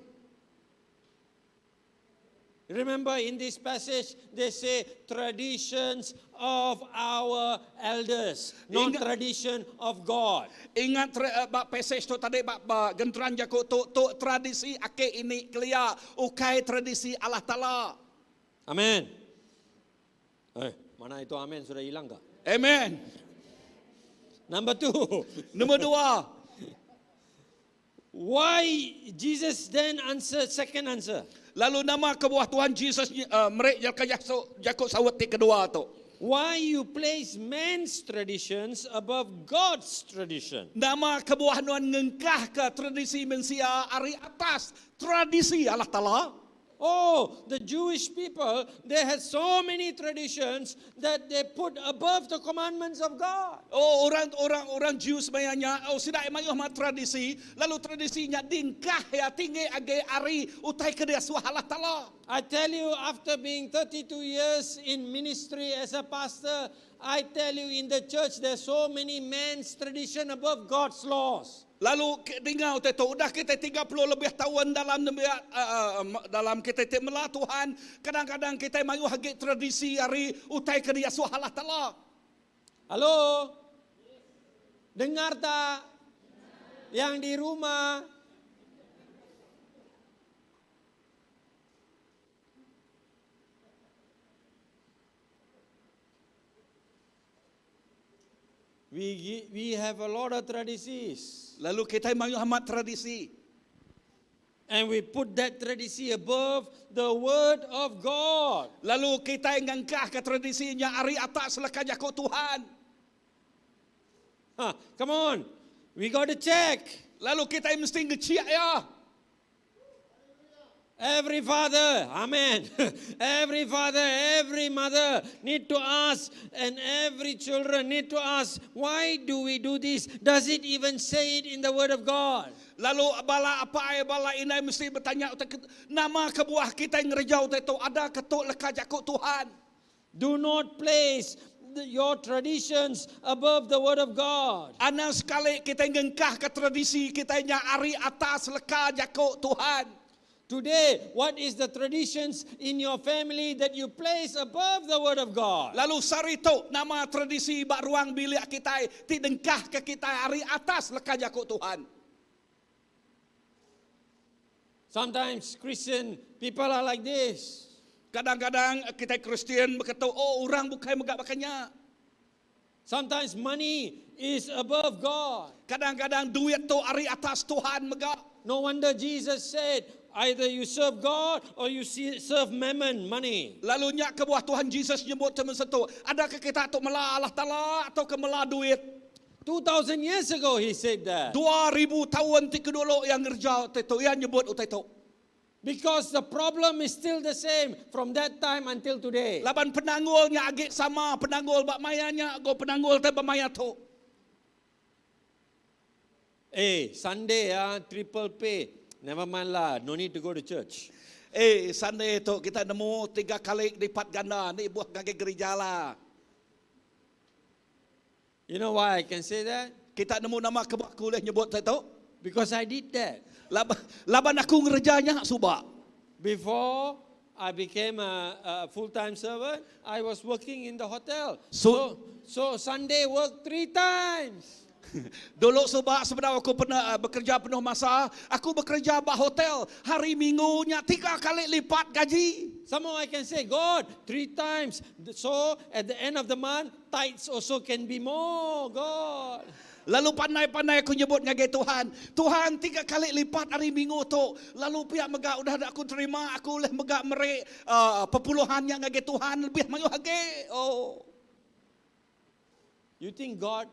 Remember in this passage, they say traditions of our elders, not Ingat- tradition of God. Ingat tra, eh, bak passage tu tadi bak, bak genteran jakuk tu tu tradisi ake ini kelia ukai tradisi Allah Taala. Amen. Eh, mana itu amen sudah hilang kah? Amen. Number two, Nombor dua, why Jesus then answered second answer? Lalu nama kebuah Tuhan Jesus uh, merek jakuk jakuk sawat ti kedua tu. Why you place man's traditions above God's tradition? Nama kebuah nuan ngengkah ke tradisi mensia ari atas tradisi Allah Taala. Oh, the Jewish people, they had so many traditions that they put above the commandments of God. Oh orang orang orang Jew sebenarnya oh sidak mayuh ma tradisi lalu tradisinya dingkah ya tinggi age ari utai ke dia suah Allah Taala. I tell you, after being 32 years in ministry as a pastor, I tell you, in the church, there's so many man's tradition above God's laws. Lalu dengar utai tu udah kita 30 lebih tahun dalam uh, dalam kita te mela Tuhan kadang-kadang kita mayuh age tradisi ari utai ke dia suah Allah Taala. Halo? Dengar tak? Yang di rumah. We, we have a lot of traditions. Lalu kita mayuh amat tradisi. And we put that tradisi above the word of God. Lalu kita ngangkah ke tradisinya ari atas leka jakuk Tuhan. Huh, come on. We got to check. Lalu kita mesti ngeciak ya. Every father, amen. every father, every mother need to ask, and every children need to ask, why do we do this? Does it even say it in the word of God? Lalu bala apa ai bala inai mesti bertanya nama kebuah kita yang ngerjau itu ada ketuk leka jakuk Tuhan. Do not place your traditions above the word of God. Anang sekali kita ngengkah ke tradisi kita nya ari atas leka jakuk Tuhan. Today, what is the traditions in your family that you place above the word of God? Lalu sari tu nama tradisi bak ruang bilik kita ti dengkah ke kita ari atas leka jakuk Tuhan. Sometimes Christian people are like this. Kadang-kadang kita Kristian berkata, oh orang bukan megak makanya. Sometimes money is above God. Kadang-kadang duit tu ari atas Tuhan megak. No wonder Jesus said, either you serve God or you serve mammon, money. Lalu nyak kebuah Tuhan Jesus nyebut teman satu. Adakah kita tu mela Allah Ta'ala atau ke mela duit? 2,000 years ago he said that. 2000 tahun ti kedulu yang ngerja tu yang nyebut utai tu. Because the problem is still the same from that time until today. Laban penanggulnya agak sama penanggul bak mayanya go penanggul te maya tu. Hey, Sunday ah, triple pay. Never mind lah, no need to go to church. Eh, Sunday tu kita nemu tiga kali lipat ganda ni buah gage gereja lah. You know why I can say that? Kita nemu nama kebuah kuliah nyebut tu. Because I did that. Laban, laban aku ngerjanya subak. Before I became a full-time servant, I was working in the hotel. So- So, so Sunday work three times. Dulu sebab sebenarnya aku pernah bekerja penuh masa, aku bekerja ba hotel. Hari minggunya tiga kali lipat gaji. Somehow I can say, God, three times. So at the end of the month, tithes also can be more, God. Lalu pandai-pandai aku nyebut ngagai Tuhan, Tuhan tiga kali lipat ari minggu tu, lalu pia mega udah aku terima aku ulih mega meri uh, perpuluhan nya ngagai Tuhan lebih mayuh agi. Oh. You think God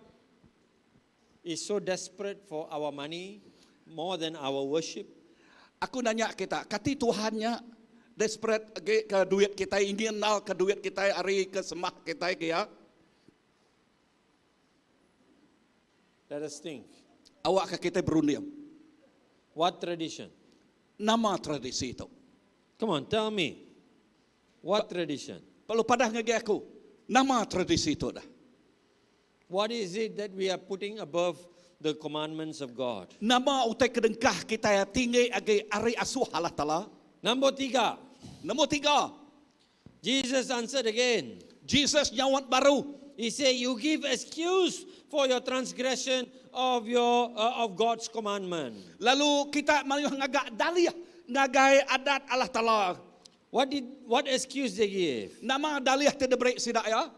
is so desperate for our money more than our worship? Aku nanya kita, kati Tuhan nya desperate agi ke duit kita, ingin nal ke duit kita ari ke sembah kita ke ya? Let us think. Awak ke kita berunding. What tradition? Nama tradisi itu. Come on, tell me. What tradition? Perlu padah ngagai aku. Nama tradisi itu dah. What is it that we are putting above the commandments of God? Nama utai kedengkah kita yang tinggi agi ari asuh Allah Ta'ala. Number tiga. Nombor tiga, Jesus answered again. Jesus nyawat baru. He said, "You give excuse for your transgression of your uh, of God's commandment." Lalu kita mayuh ngagak dalih ngagai adat Allah Ta'ala. What did what excuse they give? Nama dalih tidak diberi sidak ya.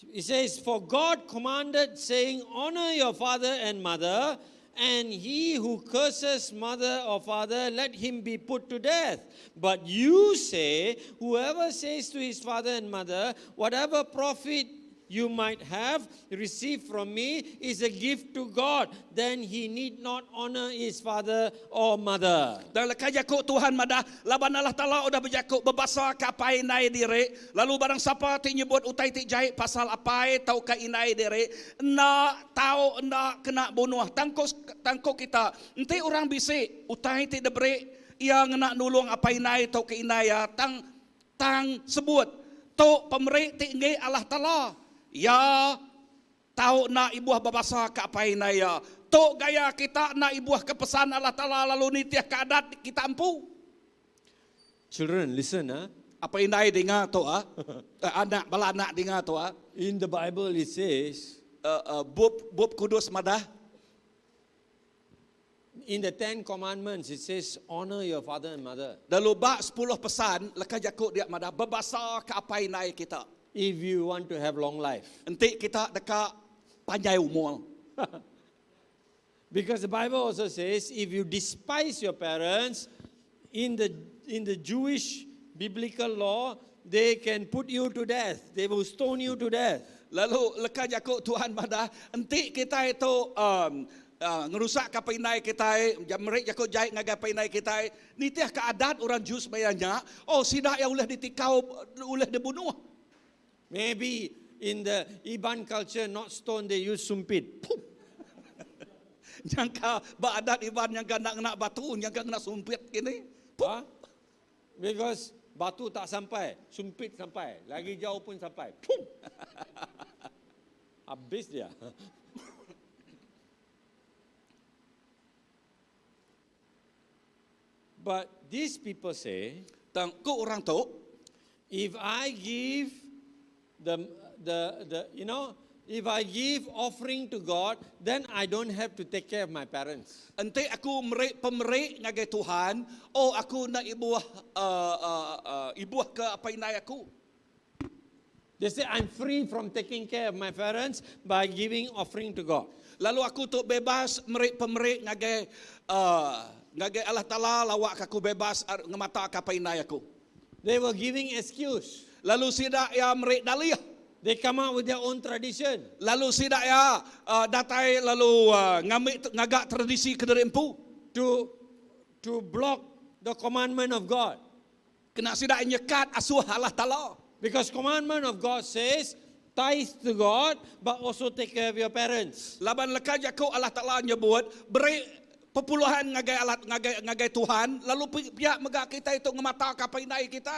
He says, "For God commanded, saying, Honor your father and mother, and he who curses mother or father, let him be put to death. But you say, Whoever says to his father and mother, Whatever profit you might have received from me is a gift to God, then he need not honor his father or mother. Dan lekai jakuk Tuhan madah, laban Allah Ta'ala udah berjakuk berbasa ke apai inai diri. Lalu barang siapa ti nyebut utai ti jahit pasal apai tau ke inai diri, nak tau nak kena bunuh. Tangkuk tangkuk kita. Enti orang bisi utai ti diberi, ia ngena nulung apai inai tau ke inai ya tang tang sebut tu pemeri ti enggi Allah Ta'ala. Ya tau nak ibuah berbasa ke apai inai ya. Tu gaya kita nak ibuah ke pesan Allah Ta'ala lalu nitiah ke adat kita empu. Children, listen, huh? Apa indai dengar tu ah? Eh, anak bala anak dengar tu ah. In the Bible it says, Uh, uh, bub bub kudus madah in the Ten Commandments, it says, honor your father and mother. Lalu bak 10 pesan leka jakuk dia madah berbasa ke apai indai kita. If you want to have long life. Enti kita dekat panjai umur. Because the Bible also says, if you despise your parents, in the, in the Jewish biblical law, they can put you to death. They will stone you to death. Lalu leka jakuk Tuhan madah enti kita itu um, uh, ngerusak ke apai indai kita, merik jakuk jahit ngagai apai indai kita, nitiah ke adat orang Jews bayarnya, oh sidak yang ulih ditikau, ulih dibunuh. Maybe in the Iban culture, not stone, they use sumpit. Pum. Nyangka ba adat Iban nyangka nak kena batu, nyangka kena sumpit kini. Huh? Because batu tak sampai, sumpit sampai. Lagi jauh pun sampai. Pum. Habis dia. But these people say, Tang ku orang tu, if I give the, the, the, you know, if I give offering to God, then I don't have to take care of my parents. enti aku merik pemerik ngagai Tuhan, oh aku nak ibuah uh, uh, uh, ibuah ke apa inai aku. They say, I'm free from taking care of my parents by giving offering to God. Lalu aku tu bebas merik pemerik ngagai uh, ngagai Allah Taala lawak aku bebas ngemata ke apa inai aku. They were giving excuse. Lalu sidak ya merik dalih. They come up with their own tradition. Lalu sidak ya uh, datai lalu uh, ngamik ngagak tradisi ke dari empu. to, to block the commandment of God. Kena sidak nyekat asuh Allah Taala. Because commandment of God says, tithe to God, but also take care of your parents. Laban leka jaku Allah Taala nyebut beri perpuluhan ngagai Allah ngagai ngagai Tuhan lalu pihak megak kita itu ngemata ka apa inai kita.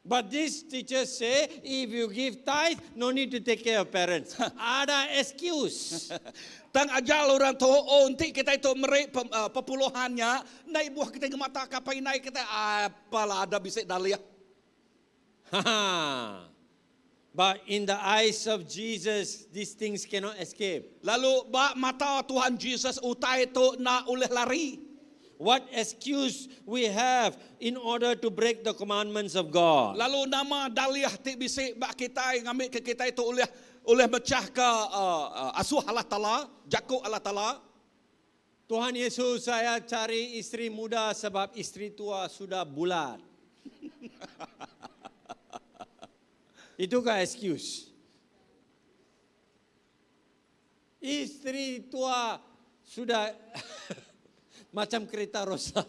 But these teachers say, if you give tithe, no need to take care of parents. Ada excuse. Tang ajal orang tu, oh nanti kita itu merik uh, perpuluhannya, naik buah kita ngemata ka apa inai kita, apalah ada bisik daliah. But in the eyes of Jesus, these things cannot escape. Lalu bak mata Tuhan Jesus utai itu nak oleh lari. What excuse we have in order to break the commandments of God? Lalu nama daliah ti bisik bak kita ngambil ke kita itu oleh Ulih mechah ke asuh Allah Taala, jaku Allah Taala. Tuhan Yesus, saya cari istri muda sebab istri tua sudah bulat. Itukah excuse? Istri tua sudah macam kereta rosak.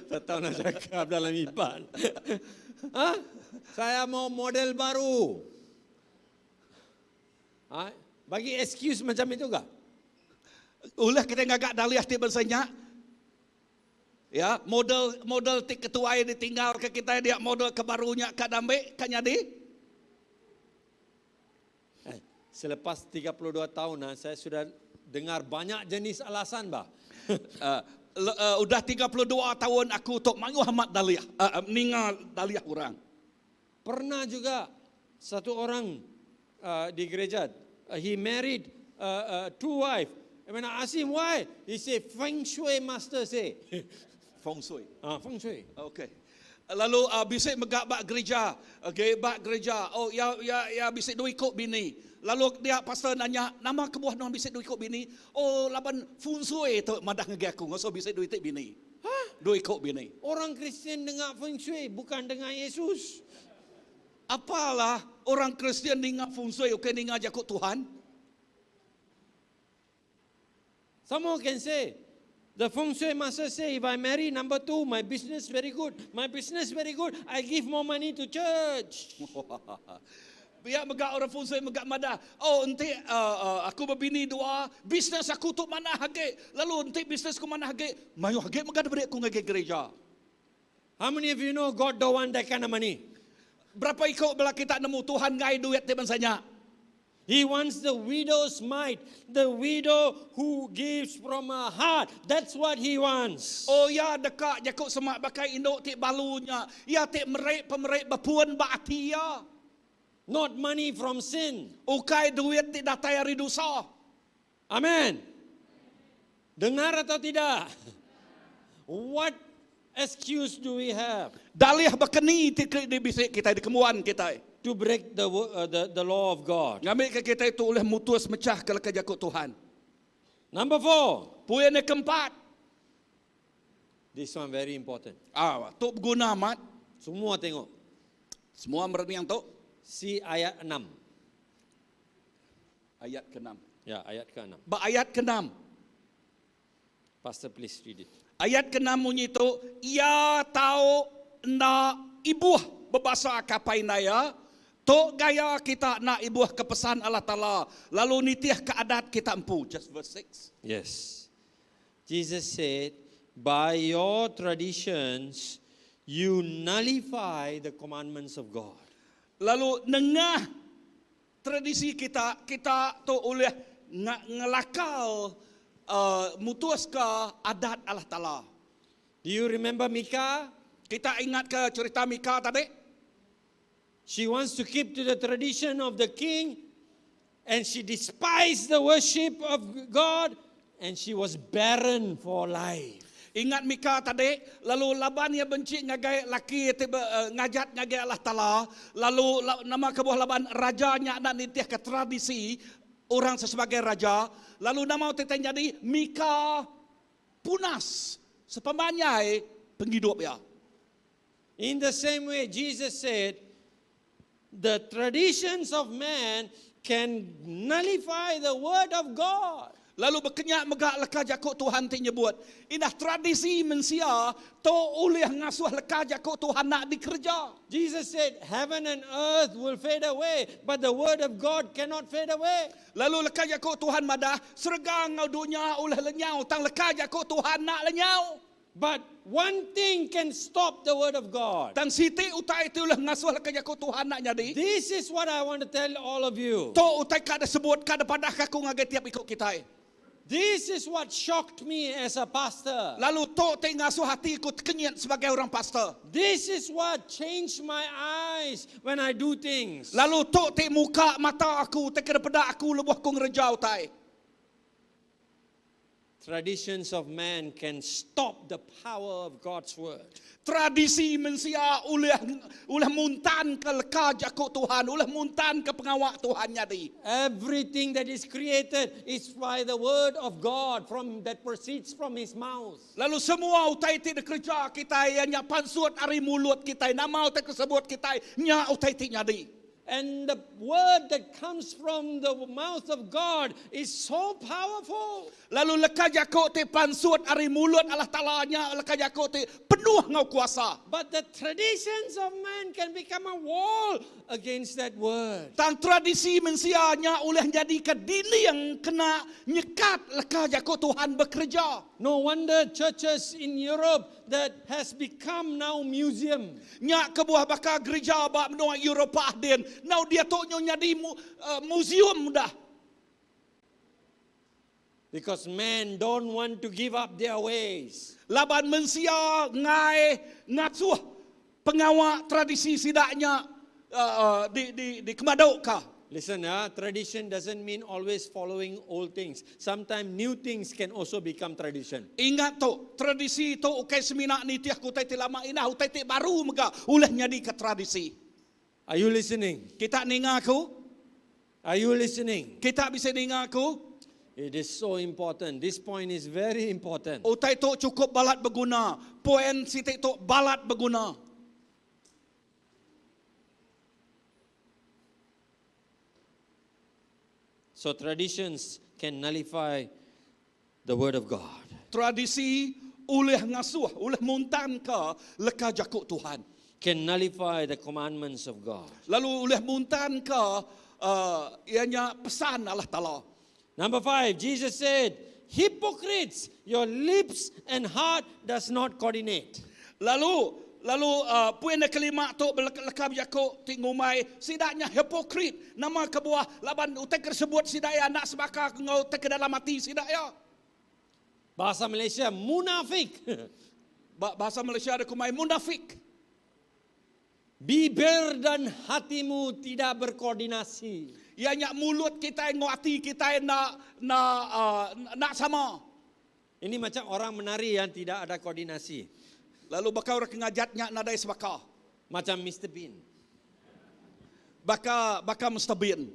Tak tahu nak cakap dalam Iban. Ha? Saya mau model baru. Ha? Bagi excuse macam itu kah? Ulih kita ngaga dalih ti bansa nya. Ya, model model ti ketuai ditinggal ke kita dia model ke baru nya ka dambe ka nyadi. Eh, selepas 32 tahun ah, saya sudah dengar banyak jenis alasan bah. Uh, udah 32 tahun aku tu mayuh amat dalih uh, ninga dalih orang. Pernah juga satu orang di gereja, he married two wife. And when I asked him why, he said feng shui master say. Feng shui. Ah, feng shui. Okey. Lalu bisi mega ba gereja. Okey, ba gereja. Oh, ya ya ya bisi dua iku bini. Lalu dia pastor nanya, nama kebuah nuan bisi dua iku bini? Oh, laban feng shui tu madah ngagai aku ngasuh bisi dua iti bini. Hah? Dua iku bini. Orang Kristian dengar feng shui bukan dengar Yesus. Apalah orang Kristian ninga feng shui ukai ninga jaku Tuhan? Someone can say, the feng shui master say, if I marry number two, my business very good. My business very good, I give more money to church. Biar mega orang feng shui mega madah. Oh, enti aku berbini dua, bisnes aku tu manah agi. Lalu enti bisnes ku manah agi, mayuh agi mega diberi aku ngagai gereja. How many of you know God don't want that kind of money? Berapa iku bala kita nemu Tuhan ngai duit ti bansa nya? He wants the widow's mite, the widow who gives from her heart. That's what he wants. Oh iya deka jaku semak bakai indu ti balu nya. Iya ti meri pemeri bepun ba ati iya. Not money from sin. Ukai duit ti datai ari dosa. Amen. Dengar atau tidak? What excuse do we have? Dalih bakani ti ke dibisi kitai dikembuan kitai. To break the the the law of God. Ngambika kitai tu ulih mutus mechah ke leka jaku Tuhan. Number four. Poin yang keempat. This one very important. Ah, tu beguna amat. Semua tengok. Semua merening tu. Si ayat 6. Ayat ke-6. Ya, ayat ke-6. Ba ayat ke-6. Pastor please read it. Ayat ke-6 munyi tu, iya tau enda ibuh bebasa ka apai indai iya, tu gaya kita enda ibuh ke pesan Allah Taala lalu nitih ke adat kita empu. Just verse 6. Yes. Jesus said, by your traditions you nullify the commandments of God. Lalu nengah tradisi kita, kita tu ulih ngelakal mutuska adat Allah Taala. Do you remember Mika? Kita ingat ke cerita Mika tadi? She wants to keep to the tradition of the king and she despised the worship of God and she was barren for life. Ingat Mika tadi, lalu laban iya benci ngagai laki ti ngajat ngagai Allah Taala, lalu nama kebuah laban raja nya enda nitihka tradisi orang sesebagai raja, lalu nama utai ti nyadi Mika punas sepemanjai pengidup iya. In the same way Jesus said, the traditions of man can nullify the word of God. Lalu bekenya mega leka jaku Tuhan ti nyebut, Indah tradisi mensia tu ulih ngasuh leka jaku Tuhan enda dikereja. Jesus said, Heaven and earth will fade away, but the word of God cannot fade away. Lalu leka jaku Tuhan madah, Serega enggau dunya ulih lenyau, tang leka jaku Tuhan enda lenyau. But one thing can stop the word of God. Tang siti utai ti ulih ngasuh leka jaku Tuhan enda nyadi. This is what I want to tell all of you. Tu utai ka disebut ka dipadah ka aku ngagai tiap iku kitai. This is what shocked me as a pastor. Lalu tu ti ngasuh ati ku tekenyit sebagai orang pastor. This is what changed my eyes when I do things. Lalu tu ti muka mata aku ti kena peda aku lebuh aku ngereja utai. Traditions of man can stop the power of God's word. Tradisi mensia ulih ulih muntanka leka jaku Tuhan, ulih muntanka pengawa Tuhan nyadi. Everything that is created is by the word of God from that proceeds from his mouth. Lalu semua utai ti dikereja kitai iya nya pansut ari mulut kitai, nama utai ke sebut kitai nya utai ti nyadi. And the word that comes from the mouth of God is so powerful. Lalu leka jaku ti pansut ari mulut Allah Taala nya leka jaku ti penuh enggau kuasa. But the traditions of man can become a wall against that word. Tang tradisi mensia nya ulih nyadika dinding kena nyekat leka jaku Tuhan bekereja. No wonder churches in Europe that has become now museum. Nya kebuah baka gerija ba menua Eropah din enggau diatu nyu nyadi muzium udah. Because men don't want to give up their ways. Laban mensia enggai ngasuh pengawa tradisi sida nya dikemaduka. Listen ah, tradition doesn't mean always following old things. Sometimes new things can also become tradition. Ingat tu, tradisi tu ukai semina nitihka utai ti lama indah, utai ti baru mega ulih nyadika tradisi. Are you listening? Kita ninga aku? Are you listening? Kita bisi ninga aku? It is so important. This point is very important. Utai tu chukup balat beguna. Poin siti tu balat beguna. So traditions can nullify the word of God. Tradisi ulih ngasuh, ulih muntanka leka jaku Tuhan. Can nullify the commandments of God. Lalu ulih muntanka uh, iya nya pesan Allah Taala. Number five, Jesus said, Hypocrites, your lips and heart does not coordinate. Lalu lalu uh, puin ke kelima tu leka bejaku ti ngumbai sida nya hipokrit. Nama kebuah laban utai ke disebut sida iya enda sebaka enggau utai ke dalam ati sida iya. Bahasa Malaysia, munafik. Ba bahasa Malaysia dikumbai munafik. Bibir dan hatimu tidak berkoordinasi. Iya nya mulut kitai enggau ati kitai enda enda uh, enda sama. Ini macam orang menari yang tidak ada koordinasi. Lalu baka orang ke ngajat nya nadai sebaka. Macam Mister Bean. Baka baka Mister Bean.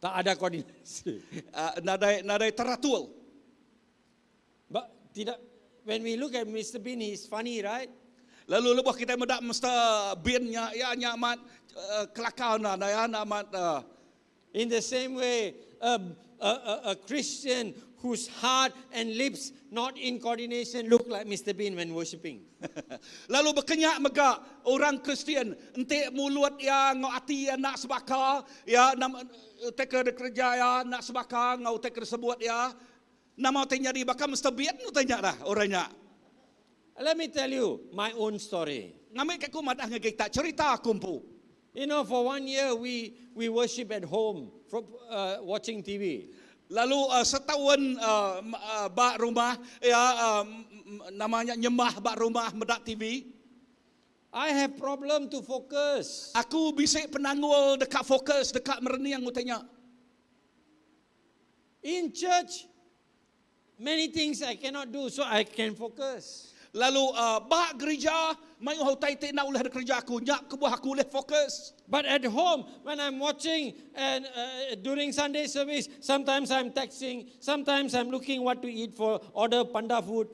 Tak ada koordinasi. Uh, nadai nadai teratur. Ba, tidak when we look at Mister Bean he is funny right? Lalu lebuh kitai meda Mister Bean nya iya nya amat uh, kelakar enda iya amat uh, In the same way, a, a, a, a Christian whose heart and lips not in coordination look like Mister Bean when worshiping. Lalu baka nya mega orang Kristian enti mulut iya enggau ati iya enda sebaka, iya utai ke dikereja iya enda sebaka enggau utai ke disebut iya, nama utai nyadi baka Mister Bean utai nya dah orang nya. Let me tell you my own story. Ngambika aku madah ngagai kita cherita aku empu. You know for one year we we worship at home from uh, watching TV. Lalu uh, setaun uh, uh, ba rumah ya uh, nama nya nyembah ba rumah meda TV. I have problem to focus. Aku bisi penanggul deka fokus deka merening utai nya. In church many things I cannot do so I can focus. Lalu uh, ba gerija mayuh utai ti enda ulih dikereja aku nya kebuah aku ulih fokus. But at home when I'm watching and uh, during Sunday service sometimes I'm texting, sometimes I'm looking what to eat for order panda food.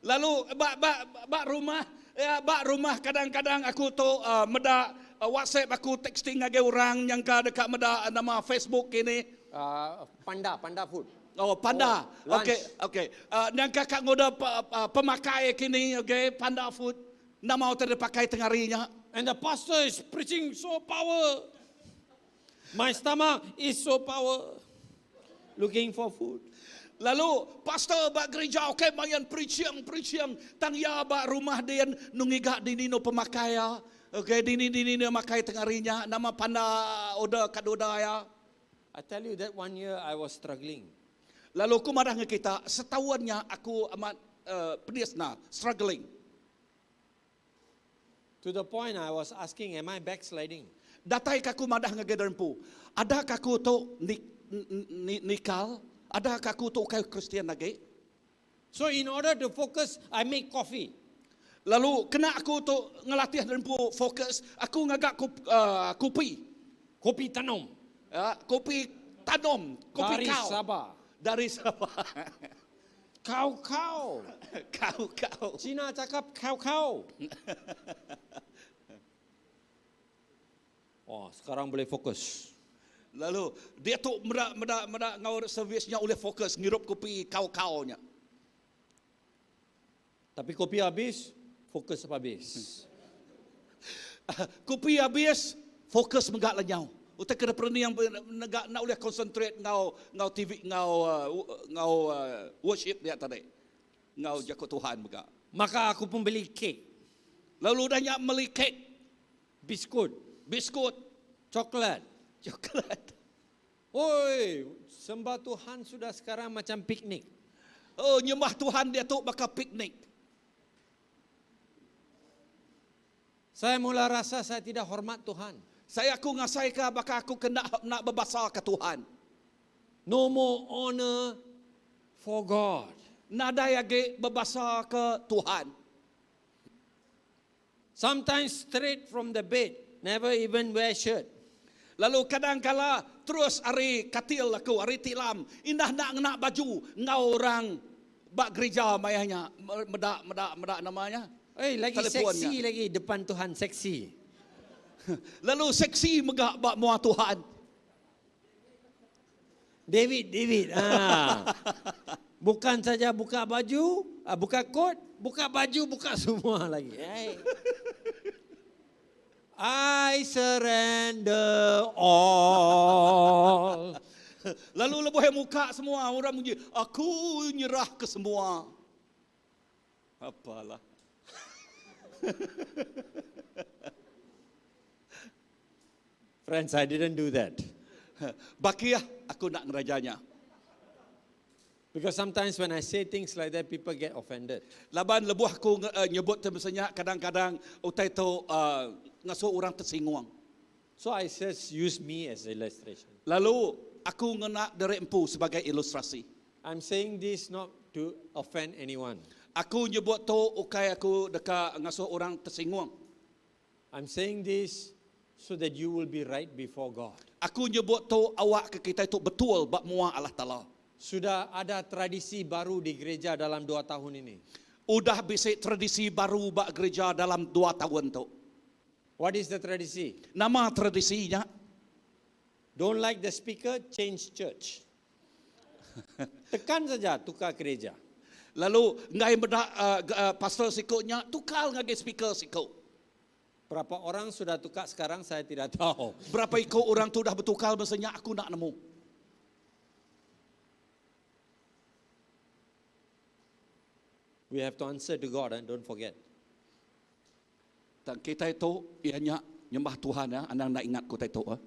Lalu ba ba ba rumah ya ba rumah kadang-kadang aku tu uh, meda uh, WhatsApp aku texting ngagai orang nyangka deka meda nama Facebook kini. Uh, panda, panda food. Oh, panda. Oh, lunch. Okey, okey. Uh, nyangka ka ngoda uh, pemakai kini, okey, panda food. Nama utai dipakai tengah hari nya. And the pastor is preaching so power. My stomach is so power. Looking for food. Lalu pastor ba gereja okey mayan preaching preaching tang iya ba rumah din nu ngiga dini nu pemakai iya. Okey dini dini nu makai tengah hari nya nama panda order ka duda iya. I tell you that one year I was struggling. Lalu aku madah ngan kita setaun nya aku amat uh, pedis na struggling. To the point I was asking, am I backsliding? Datai ka aku madah ngagai diri empu. Ada ka aku tu ni, ni, nikal? Ada ke aku tu ukai Kristian agi? So in order to focus, I make coffee. Lalu kena aku tu ngelatih diri empu fokus, aku ngaga kupi. Kopi Tanom. Kopi Tanom, kopi Dari kau. Sabah. Dari Sabah. Kau kau. Kau kau. Cina cakap kau kau. Oh, sekarang boleh fokus. Lalu dia tu meda meda meda ngau servis nya ulih fokus ngirup kopi kau kau nya. Tapi kopi habis, fokus habis. Kopi habis, fokus mega lenyau. Utai ke perening nega enda ulih concentrate enggau enggau TV enggau enggau worship dia tadi. Enggau jaku Tuhan mega. Maka aku pun beli kek. Lalu udah nya meli kek. Biskut. Biskut. Coklat. Coklat. Oi, sembah Tuhan sudah sekarang macam piknik. Oh, nyembah Tuhan diatu baka piknik. Saya mula rasa saya tidak hormat Tuhan. Saya aku ngasaika baka aku ke enda enda bebasaka Tuhan. No more honor for God. Nadai agi bebasaka Tuhan. Sometimes straight from the bed, never even wear shirt. Lalu kadang kala terus ari katil aku, ari tilam, indah enda ngena baju enggau orang ba gerija maya nya meda meda meda nama nya. Oi, lagi Telefon seksi nya. lagi depan Tuhan seksi. Lalu seksi mega ba mua Tuhan. David, David. Ha. Bukan saja buka baju, ah, buka kot, buka baju, buka semua lagi. Hey. I surrender all. Lalu lebuh iya muka semua orang munyi, aku nyerah ke semua. Apalah. Friends, I didn't do that. Bakih aku enda ngereja nya. Because sometimes when I say things like that, people get offended. Laban lebuh aku nyebut ti mesa nya, kadang-kadang utai tu ngasuh orang tesingung. So I just use me as illustration. Lalu aku ngena diri empu sebagai ilustrasi. I'm saying this not to offend anyone. Aku nyebut tu ukai aku deka ngasuh orang tesingung. I'm saying this so that you will be right before God. Aku nyebut tu awak ke kitai tu betul ba mua Allah Taala. Sudah ada tradisi baru di gereja dalam dua tahun ini. Udah bisi tradisi baru ba gereja dalam dua taun tu. What is the tradisi? Nama tradisi nya? Don't like the speaker, change church. Tekan saja tukar gereja. Lalu enggai meda pastor siku nya tukar ngagai speaker siku. Berapa orang sudah tukar sekarang saya tidak tahu. Berapa iku orang tu udah betukar masa nya aku enda nemu. We have to answer to God and don't forget. Tang kitai tu iya nya nyembah Tuhan ya, anang enda ingat ku utai tu. Eh.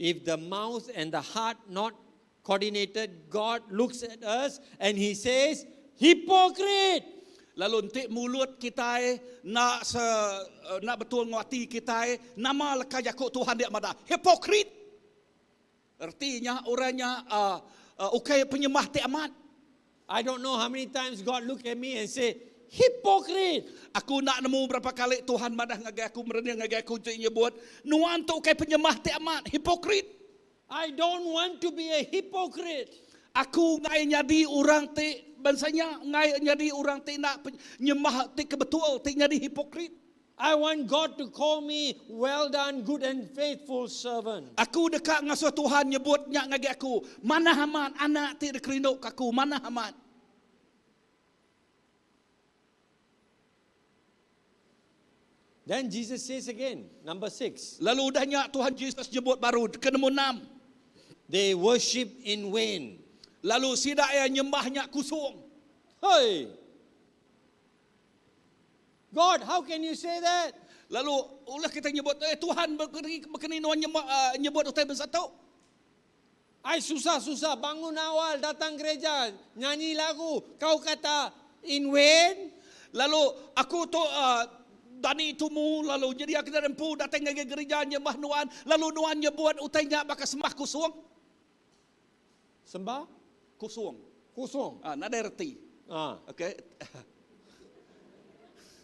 If the mouth and the heart not coordinated, God looks at us and he says, hypocrite! Lalu enti mulut kitai enda se enda betul enggau ati kitai, nama leka jaku Tuhan dia madah, hypocrite! Reti nya orang nya uh, uh, ukai penyembah ti amat. I don't know how many times God look at me and say, hypocrite! Aku enda nemu berapa kali Tuhan madah ngagai aku merening ngagai aku ti nyebut, nuan tu ukai penyembah ti amat, hypocrite! I don't want to be a hypocrite. Aku enggai nyadi orang ti bansa nya, enggai nyadi orang ti enda nyembah ti ke betul, ti nyadi hipokrit. I want God to call me, Well done, good and faithful servant. Aku deka ngasuh Tuhan nyebut nya ngagai aku, Manah amat anak ti dikerinduka aku, manah amat. Then Jesus says again, number 6. Lalu udah nya Tuhan Jesus nyebut baru ke nombor enam. They worship in vain. Lalu sida iya nyembah nya kusung. Hoi! God, how can you say that? Lalu ulah kita nyebut, eh Tuhan bekeni nuan nyembah, uh, nyebut utai bansa tu. Ai susah-susah bangun awal datang gereja nyanyi lagu kau kata in vain. Lalu aku tu uh, dani tumu lalu nyedia ke diri empu datai ngagai gereja nyembah nuan lalu nuan nyebut utai nya baka sembah kusung. Sembah Kosong. kosong. Ah, nadai reti. Ah, Okey.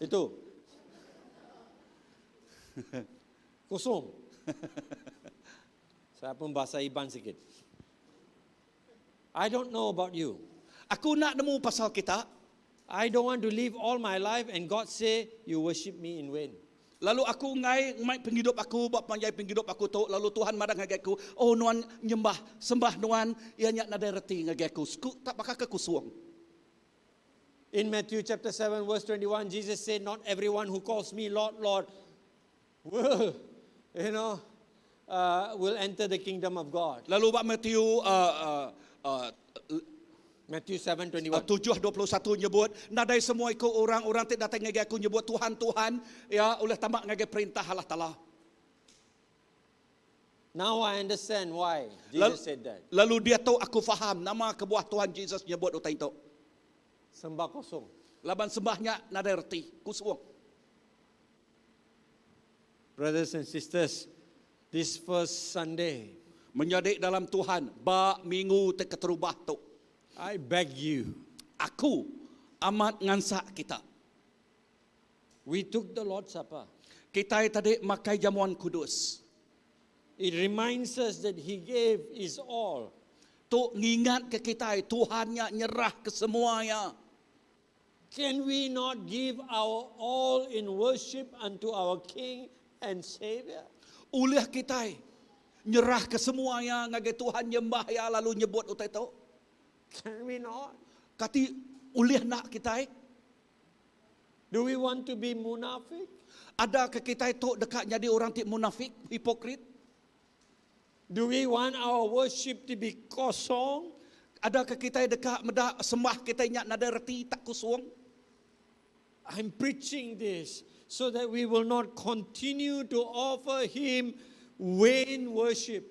itu. Kosong. Saya pun bahasa Iban sikit. I don't know about you. Aku enda nemu pasal kita. I don't want to live all my life and God say you worship me in vain. Lalu aku ngai mai penghidup aku buat panjai penghidup aku tu lalu Tuhan madah ngagai aku oh nuan nyembah sembah nuan iya nya nadai reti ngagai aku sku tak baka ke kusung. In Matthew chapter 7 verse 21 Jesus said not everyone who calls me Lord Lord will you know will enter the kingdom of God. Lalu ba Matthew Matthew 7:21. 7:21 nyebut nadai semua iku orang-orang ti datai ngagai aku nyebut Tuhan Tuhan ya oleh tamak ngagai perintah Allah Taala. Now I understand why Lalu, Jesus said that. lalu dia tahu aku faham nama kebuah Tuhan Jesus nyebut utai itu. Sembah kosong. Laban sembahnya nadai reti kusung. Brothers and sisters, this first Sunday, Menyadik dalam Tuhan ba minggu te keterubah tu. I beg you, Aku amat ngansak kita. we took the Lord's Supper. Kita tadi makai jamuan kudus. It reminds us that He gave His all. Tu ngingat ke kita Tuhannya nyerah ke semuanya. Can we not give our all in worship unto our King and Savior? Ulih kita nyerah ke semuanya ngagai Tuhan nyembah ya lalu nyebut utai tu. Can we not? Kati ulih nak kita Do we want to be munafik? Ada ke kita itu dekat jadi orang ti munafik, hipokrit? Do we want our worship to be kosong? Ada ke kita dekat medak sembah kita nyak nada reti tak kusung? I'm preaching this so that we will not continue to offer Him vain worship.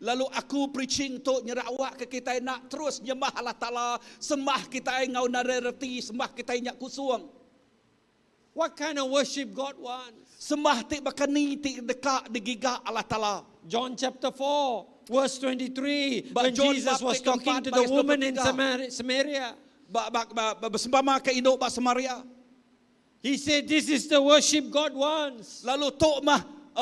Lalu aku preaching tu nyerak awak ke kita nak terus nyembah Allah Taala, sembah kita ngau nada reti, sembah kita nyak kusung. What kind of worship God wants? Sembah ti bakani ti dekat digiga Allah Taala. John chapter 4, verse 23, Ba when John Jesus bab was ti talking keempat to the baris woman in 23. Samaria, Ba ba ba, ba bersembah ke induk ba Samaria. he said, This is the worship God wants. Lalu tok mah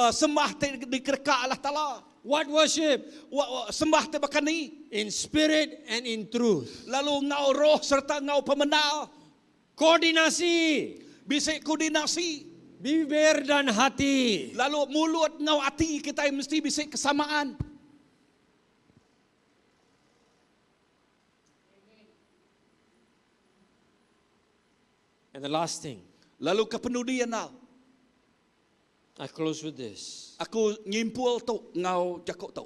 sembah ti dikerka Allah Taala. What worship? Wa, wa, sembah ti bakani. In spirit and in truth. Lalu ngau roh serta ngau pemenal. Koordinasi, Bisik koordinasi. bibir dan hati. Lalu mulut ngau hati kita mesti bisik kesamaan. And the last thing, Lalu kepenudian nal. I close with this. Aku nyimpul tu ngau jakuk tu.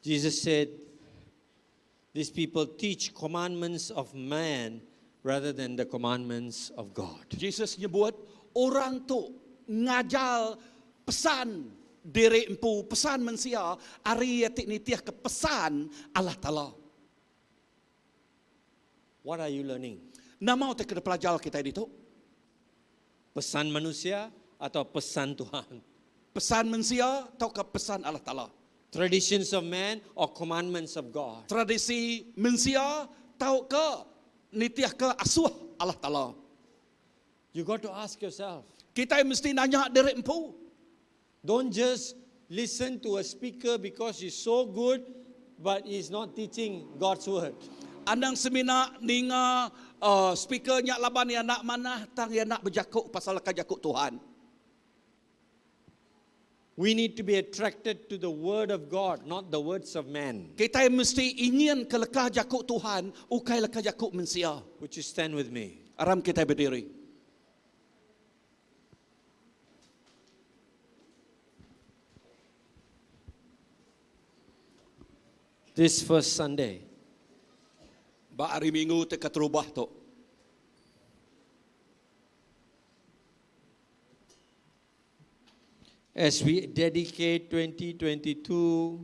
Jesus said, These people teach commandments of man rather than the commandments of God. Jesus nyebut orang tu ngajal pesan diri empu, pesan mensia, ari ti nitiah ke pesan Allah Ta'ala. What are you learning? Nama te kena pelajar kita itu? Pesan manusia atau pesan Tuhan? Pesan mensia atau ke pesan Allah Ta'ala? Traditions of man or commandments of God? Tradisi mensia atau ke nitiah ke asuh Allah Ta'ala? You got to ask yourself. Kita mesti nanya diri empu. Don't just listen to a speaker because he's so good, but he's not teaching God's word. Andang semina ninga speaker nyak laban ya nak mana tang ya nak berjakuk pasal kajakuk Tuhan. We need to be attracted to the word of God, not the words of man. Kita mesti ingin ke lekah jakuk Tuhan, ukai lekah jakuk mensia. Would you stand with me? Aram kita berdiri. This first Sunday, Ba hari Minggu te keterubah tu. as we dedicate 2022,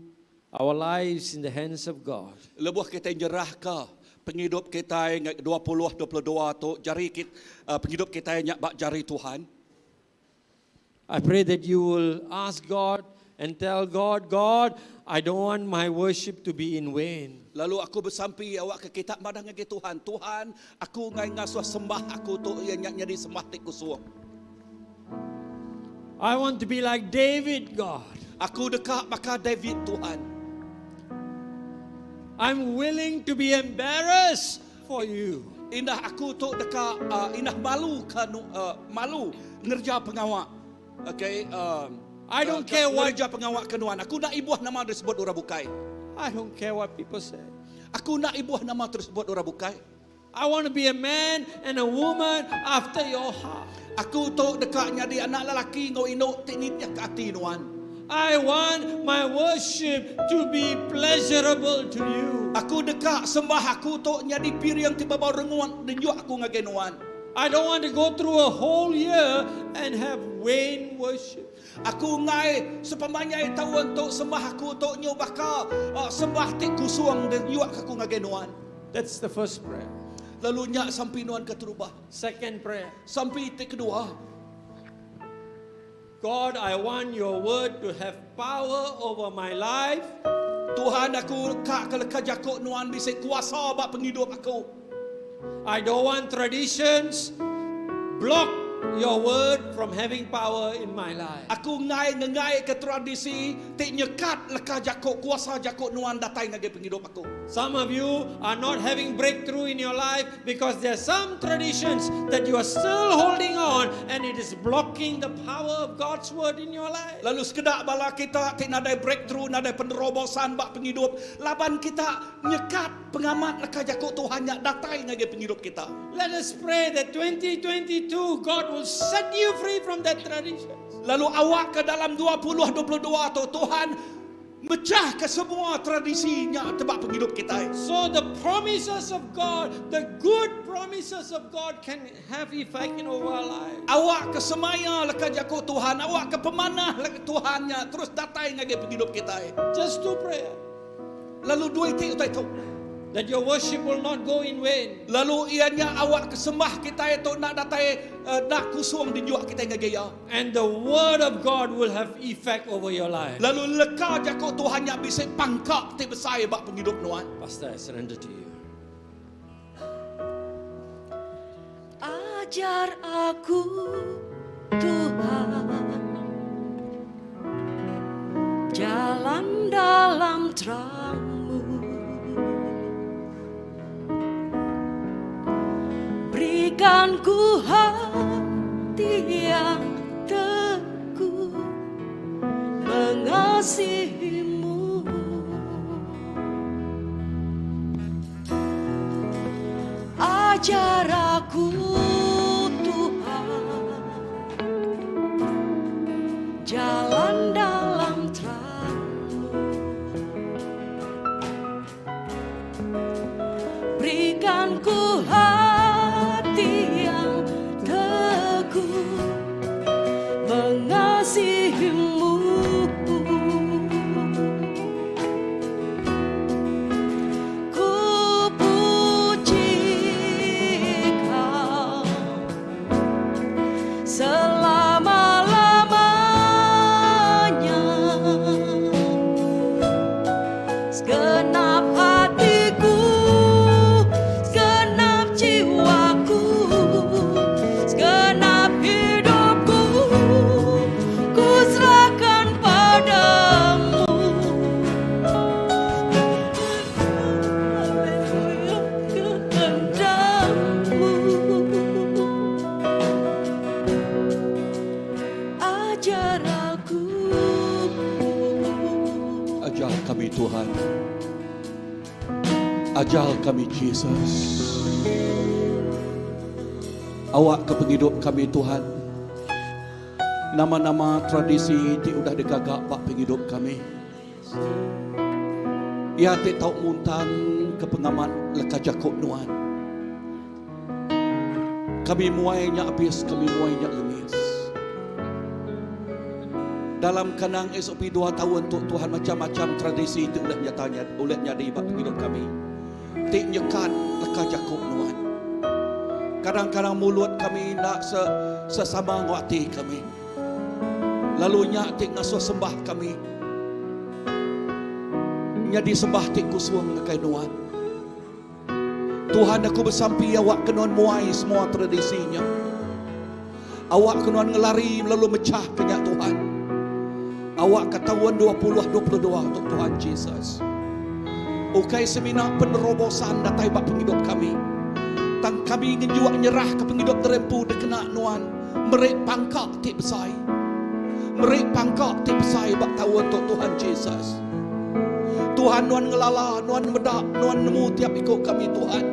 our lives in the hands of God, Lebuh kita nyerah ke pengidup kitai 2022 tu jari kit, pengidup kitai nya ba jari Tuhan. I pray that you will ask God and tell God, God, I don't want my worship to be in vain. Lalu aku besampi awak ke kita madah ngagai Tuhan, Tuhan, aku ngai ngasuh sembah aku tu iya nya nyadi sembah ti kusung. I want to be like David, God. Aku deka baka David, Tuhan. I'm willing to be embarrassed for you. Indah aku tu deka uh, indah malu ke uh, malu ngerja pengawa. Okay, I don't care what ngerja pengawa ke nuan. Aku nak ibuh nama disebut orang bukai. I don't care what people say. Aku nak ibuh nama tersebut orang bukai. I want to be a man and a woman after your heart. Aku tu deka nyadi anak lelaki ngau inuk ti nitih ke ati nuan. I want my worship to be pleasurable to you. Aku deka sembah aku tu nyadi piring ti babau renguan denjuk aku ngagai nuan. I don't want to go through a whole year and have vain worship. Aku ngai sepemanjai taun tu sembah aku tu nyu baka uh, sembah ti kusung denyuk aku ngagai nuan. That's the first prayer. Lalu nyak sampi nuan keterubah. Second prayer. Sampi ti kedua. God, I want your word to have power over my life. Tuhan aku kak ke leka jakuk nuan bisa kuasa bak penghidup aku. I don't want traditions block your word from having power in my life. Aku ngai ngengai ke tradisi ti nyekat leka jakuk kuasa jakuk nuan datai ngagai penghidup aku. Some of you are not having breakthrough in your life because there are some traditions that you are still holding on and it is blocking the power of God's word in your life. Lalu sekedak bala kita ti nadai breakthrough, nadai penerobosan bak penghidup. Laban kita nyekat pengamat leka jakuk Tuhan nya datai ngagai penghidup kita. Let us pray that 2022 God will set you free from that tradition. Lalu awak ke dalam 2022 tu Tuhan mecah ke semua tradisinya tebak penghidup kita. So the promises of God, the good promises of God can have effect in our life. Awak ke semaya leka jakuk Tuhan, awak ke pemanah leka Tuhannya terus datai ngagai penghidup kita. Just two prayer. Lalu dua itu utai tu. That your worship will not go in vain. Lalu ianya awak kesembah kita itu nak datai uh, nak kusung dijuak kita ngagai ya. And the word of God will have effect over your life. Lalu leka jakuk Tuhannya bisa pangkak ti besar bak penghidup nuan. Pastor, I surrender to you. Ajar aku Tuhan jalan dalam terangmu, berikan ku hati yang teguh mengasihimu. Ajar aku Tuhan jalan dalam terangmu, berikan ku hati yang teguh mengasihimu. Ku puji kau selama-lamanya, segenap hatiku, segenap jiwaku, segenap hidupku, ku serahkan padamu. Haleluya, kehendakmu. Ajar aku. Ajar kami Tuhan. Ajar kami Jesus. Awak ke penghidup kami Tuhan. Nama-nama tradisi ti udah digagak bak penghidup kami. Ia ti tau muntan ke pengamat leka jakuk nuan. Kami muainya habis, kami muainya lengis. Dalam kanang SOP 2 tahun tu Tuhan macam-macam tradisi itu udah nyatanya, udah nyadi bak penghidup kami. ti nyekat leka jaku Nuan. Kadang-kadang mulut kami enda sesama enggau ati kami. Lalu nya ti ngasuh sembah kami nyadi sembah ti kusung ngagai Nuan. Tuhan aku besampi awak ke Nuan muai semua tradisi nya. Awak ke Nuan ngelari lalu mechah ke nya Tuhan. Awak ke taun 2022 tu Tuhan Jesus. Ukai semina penerobosan datai ba pengidup kami. Tang kami ngenjuk nyerah ke pengidup terempu dikena Nuan meri pangka ti besai. Meri pangka ti besai ba taun tu Tuhan Jesus. Tuhan nuan ngelala, nuan meda, nuan nemu tiap iku kami Tuhan.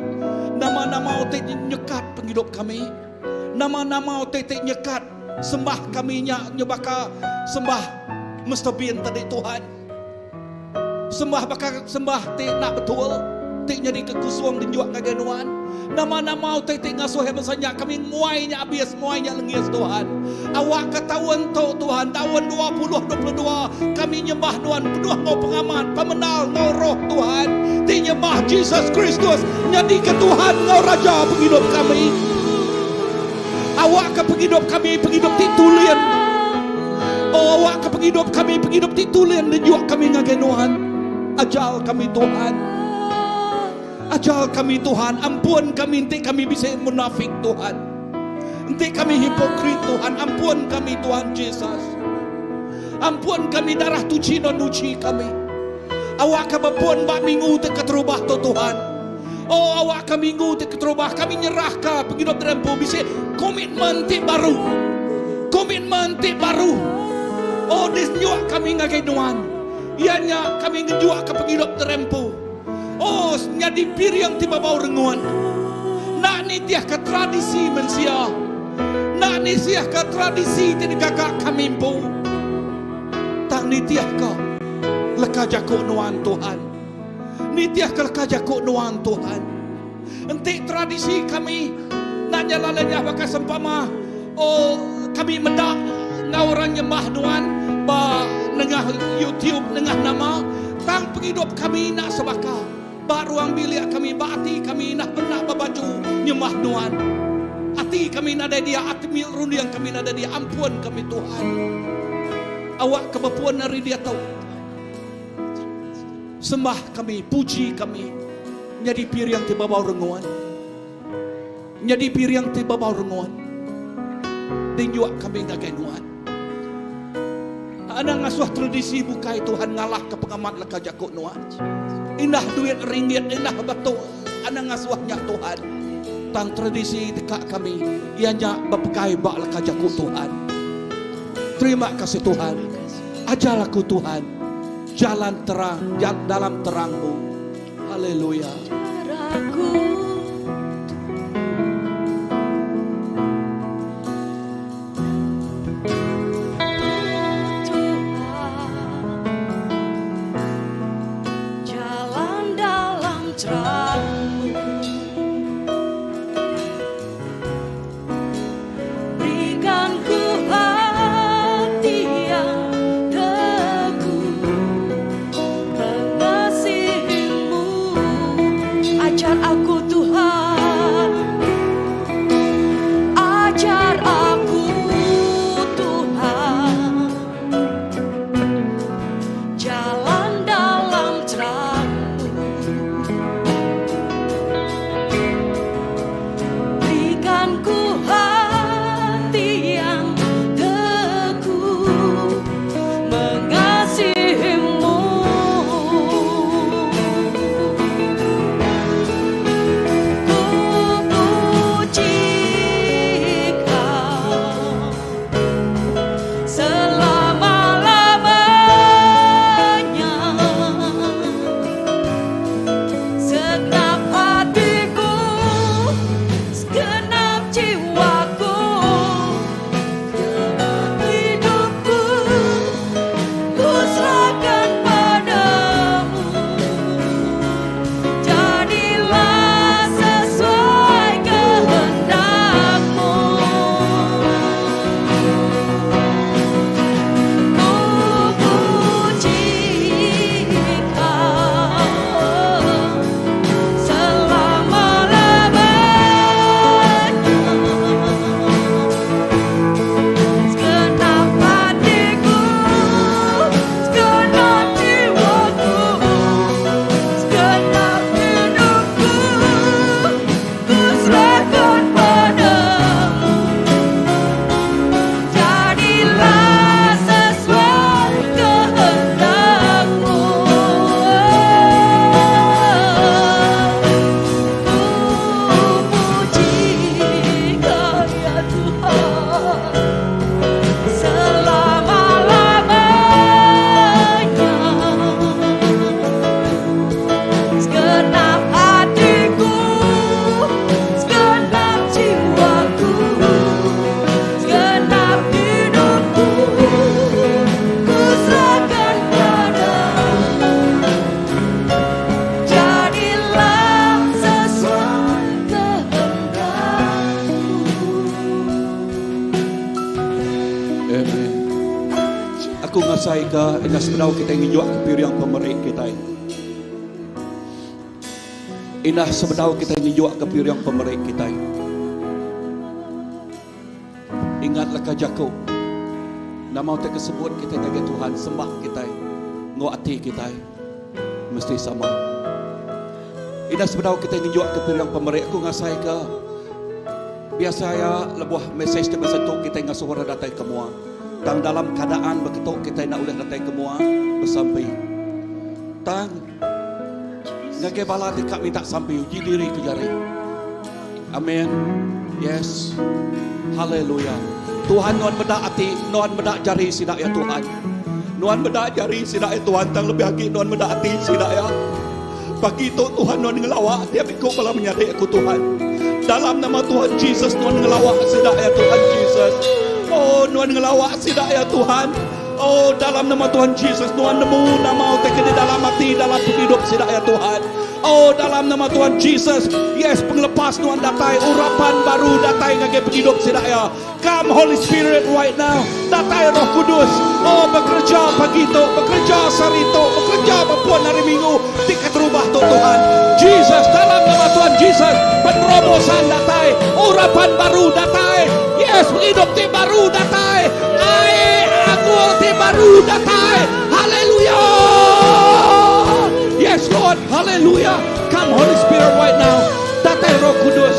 Nama-nama utai ti nyekat pengidup kami. Nama-nama utai ti nyekat sembah kami nya nyebaka sembah Mister Bean tadi Tuhan. Sembah baka sembah ti enda betul, ti nyadika kusung dinjuk ngagai Nuan. Nama-nama utai ti ngasuh iya bansa nya, kami nguai nya abis, nguai nya lengis, Tuhan. Awakka taun tu, Tuhan, taun 2022, kami nyembah Nuan penuh enggau pengamat, pemendar enggau roh, Tuhan, ti nyembah Jesus Kristus nyadika Tuhan enggau Raja pengidup kami. Awakka pengidup kami pengidup ti tulin. Oh, awakka pengidup kami pengidup ti tulin nejuk kami ngagai Nuan. Ajar kami Tuhan. Ajar kami Tuhan, ampun kami enti kami bisi munafik Tuhan. Enti kami hipokrit Tuhan, ampun kami Tuhan Jesus. Ampun kami darah tuchi non nuchi kami. Awakka bepun ba minggu ti keterubah tu Tuhan. Oh awakka minggu ti keterubah kami nyerahka pengidup diri empu bisi komitmen ti baru. Komitmen ti baru. Oh disenyuk kami ngagai Nuan. Iya nya kami ngejuaka pengidup diri empu. Oh nyadi piring ti babau rengut. Enda nitihka tradisi mensia. Enda nisihka tradisi ti digaga kami empu. Tang nitihka leka jaku Nuan Tuhan. Nitihka leka jaku Nuan Tuhan. Enti tradisi kami enda nyala lenyah baka sempama oh kami meda enggau orang nyembah Nuan ba nengah YouTube nengah nama tang pengidup kami enda sebaka ba ruang bilik kami ba ati kami indah benda bebaju nyembah Nuan. Ati kami nadai dia ati runding kami nadai dia ampun kami Tuhan. Awakka bepun ari diatu. Sembah kami, puji kami nyadi piring ti babau rengut. Nyadi piring ti babau rengut. Dinjuk kami ngagai Nuan. Anang ngasuh tradisi bukai Tuhan ngalahka pengamat leka jaku Nuan. Indah duit ringgit, indah batu anang ngasuh nya Tuhan. Tang tradisi deka kami iya nya bepegai ba leka jaku Tuhan. Terima kasih Tuhan. Ajar aku Tuhan jalan terang dalam terangmu. Haleluya. Jalan dalam terangmu. Berikan ku hati yang teguh mengasihimu. Ajar aku. Aku ngasaika enda sebedau kitai ngenjuk ke piring pemeri kitai. Indah sebedau kitai ngenjuk ke piring pemeri kitai. Ingat leka jaku nama utai ke sebut kitai ngagai Tuhan sembah kitai enggau ati kitai mesti sama. Indah sebedau kitai ngenjuk ke piring pemeri aku ngasaika biasa iya lebuh mesej ti bisi tu kitai ngasuh orang datai ke mua. Tang dalam keadaan beketu kitai enda ulih datai ke mua besampi. Tang ngagai bala ti ka minta sampi uji diri ke jari. Amin. Yes. Haleluya. Tuhan nuan meda ati, nuan meda jari sida ya Tuhan. Nuan meda jari sida ya Tuhan tang lebih agi nuan meda ati sida ya. Pagi tu Tuhan nuan ngelawa tiap iku bala menyadi aku Tuhan. Dalam nama Tuhan Jesus nuan ngelawa sida ya Tuhan Jesus. Oh nuan ngelawa sida ya Tuhan. Oh dalam nama Tuhan Jesus nuan nemu nama utai ke di dalam ati dalam pengidup sida ya Tuhan. Oh dalam nama Tuhan Jesus yes pengelepas nuan datai urapan baru datai ngagai pengidup sida ya. Come Holy Spirit right now. Datai Roh Kudus. Oh bekerja pagi tu, bekerja sehari tu, bekerja bepun hari Minggu ti keterubah tu Tuhan. Jesus dalam nama Tuhan Jesus penerobosan datai, urapan baru datai. Yes, pengidup ti baru datai. Ai anggur ti baru datai. Haleluya. Yes Lord, haleluya. Come Holy Spirit right now. Datai Roh Kudus.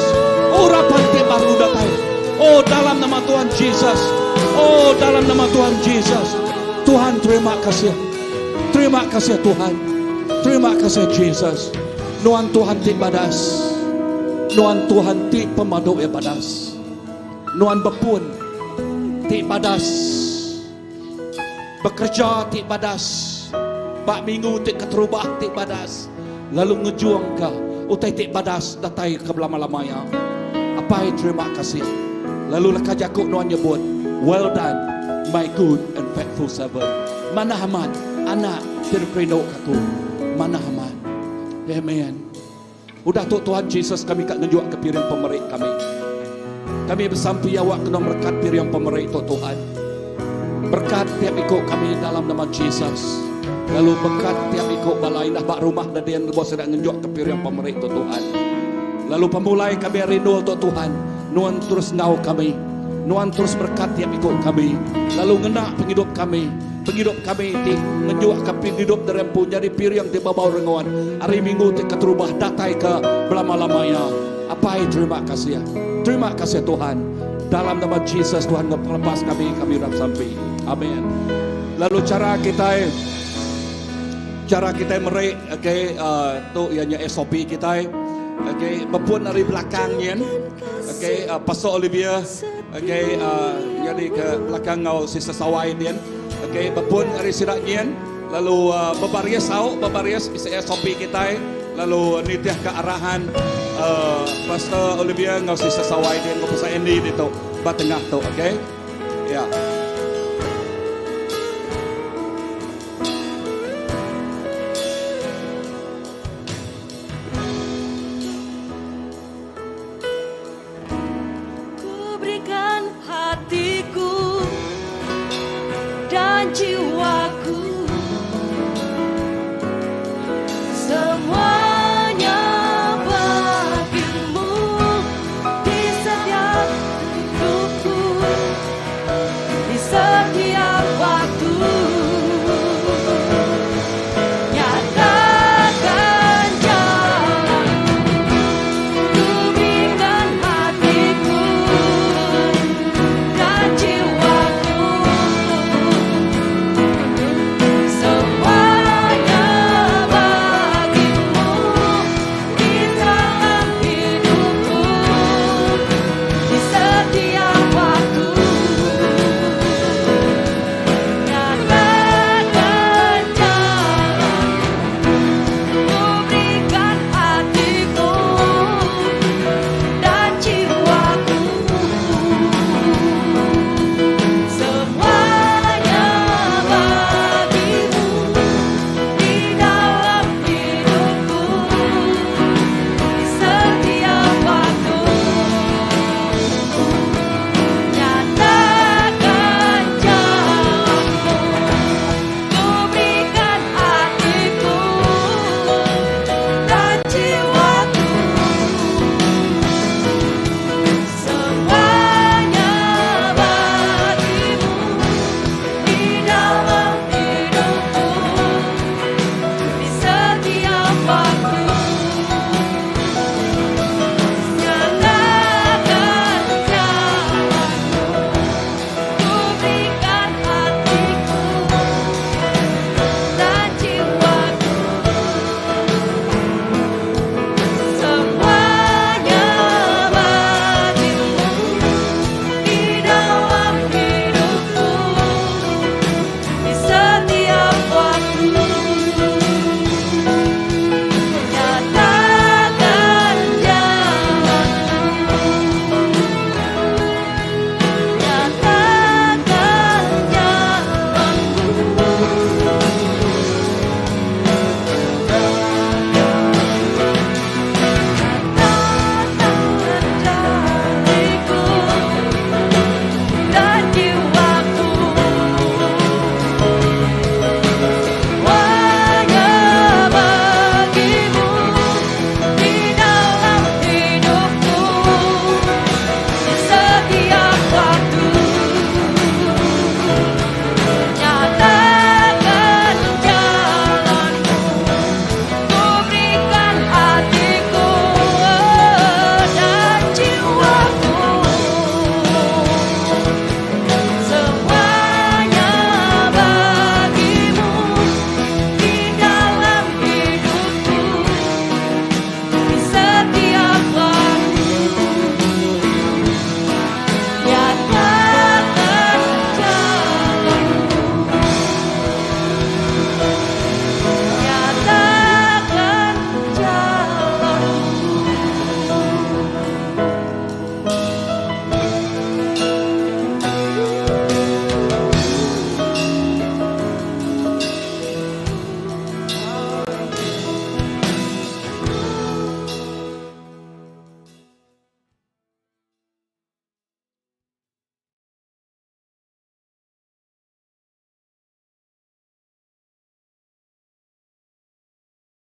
Urapan ti baru datai. Oh dalam nama Tuhan Jesus. Oh dalam nama Tuhan Jesus. Tuhan terima kasih. Terima kasih Tuhan. Terima kasih Jesus. Nuan Tuhan ti badas. Nuan Tuhan ti pemadu iya badas. Nuan bepun ti badas. Bekerja ti badas. Ba minggu ti keterubah ti badas. Lalu ngejungka utai ti badas datai ke belama-lama iya. Apai terima kasih. Lalu leka jaku nuan nyebut, Well done, my good and faithful servant. Manah amat, anak ti dikerinduka aku. Manah amat. Amen. Udah tu Tuhan Jesus kami ka ngenjuk ke piring pemeri kami. Kami besampi awak kena merekat piring pemeri tu Tuhan. Berkat tiap iku kami dalam nama Jesus. Lalu berkat tiap iku bala indah ba rumah dedin lebuh sida ngenjuk ke piring pemeri tu Tuhan. Lalu pemulai kami ari endur tu Tuhan, nuan terus enggau kami. Nuan terus berkat tiap iku kami. Lalu ngena pengidup kami, pengidup kami ti ngenjuk ke pengidup diri empu nyadi piring ti bebau rengut ari minggu ti keterubah datai ke belama-lama iya. Apai terima kasih. Terima kasih Tuhan. Dalam nama Jesus Tuhan enggau pengelepas kami, kami udah besampi. Amin. Lalu cara kitai cara kitai meri okay, uh, tu iya nya SOP kitai. Okay, bepun ari belakang nyin. Okay, uh, Pastor Olivia okay, uh, jadi ke belakang enggau Sister Sawai din. Okay, bepun ari sida nyin lalu uh, bebaris au, bebaris bisi SOP kitai. Lalu nitih ke arahan uh, Pastor Olivia enggau Sister Sawai dia enggau Pastor Andy ditu ba tengah tu, okey? Ya. Ku berikan hatiku dan jiwaku.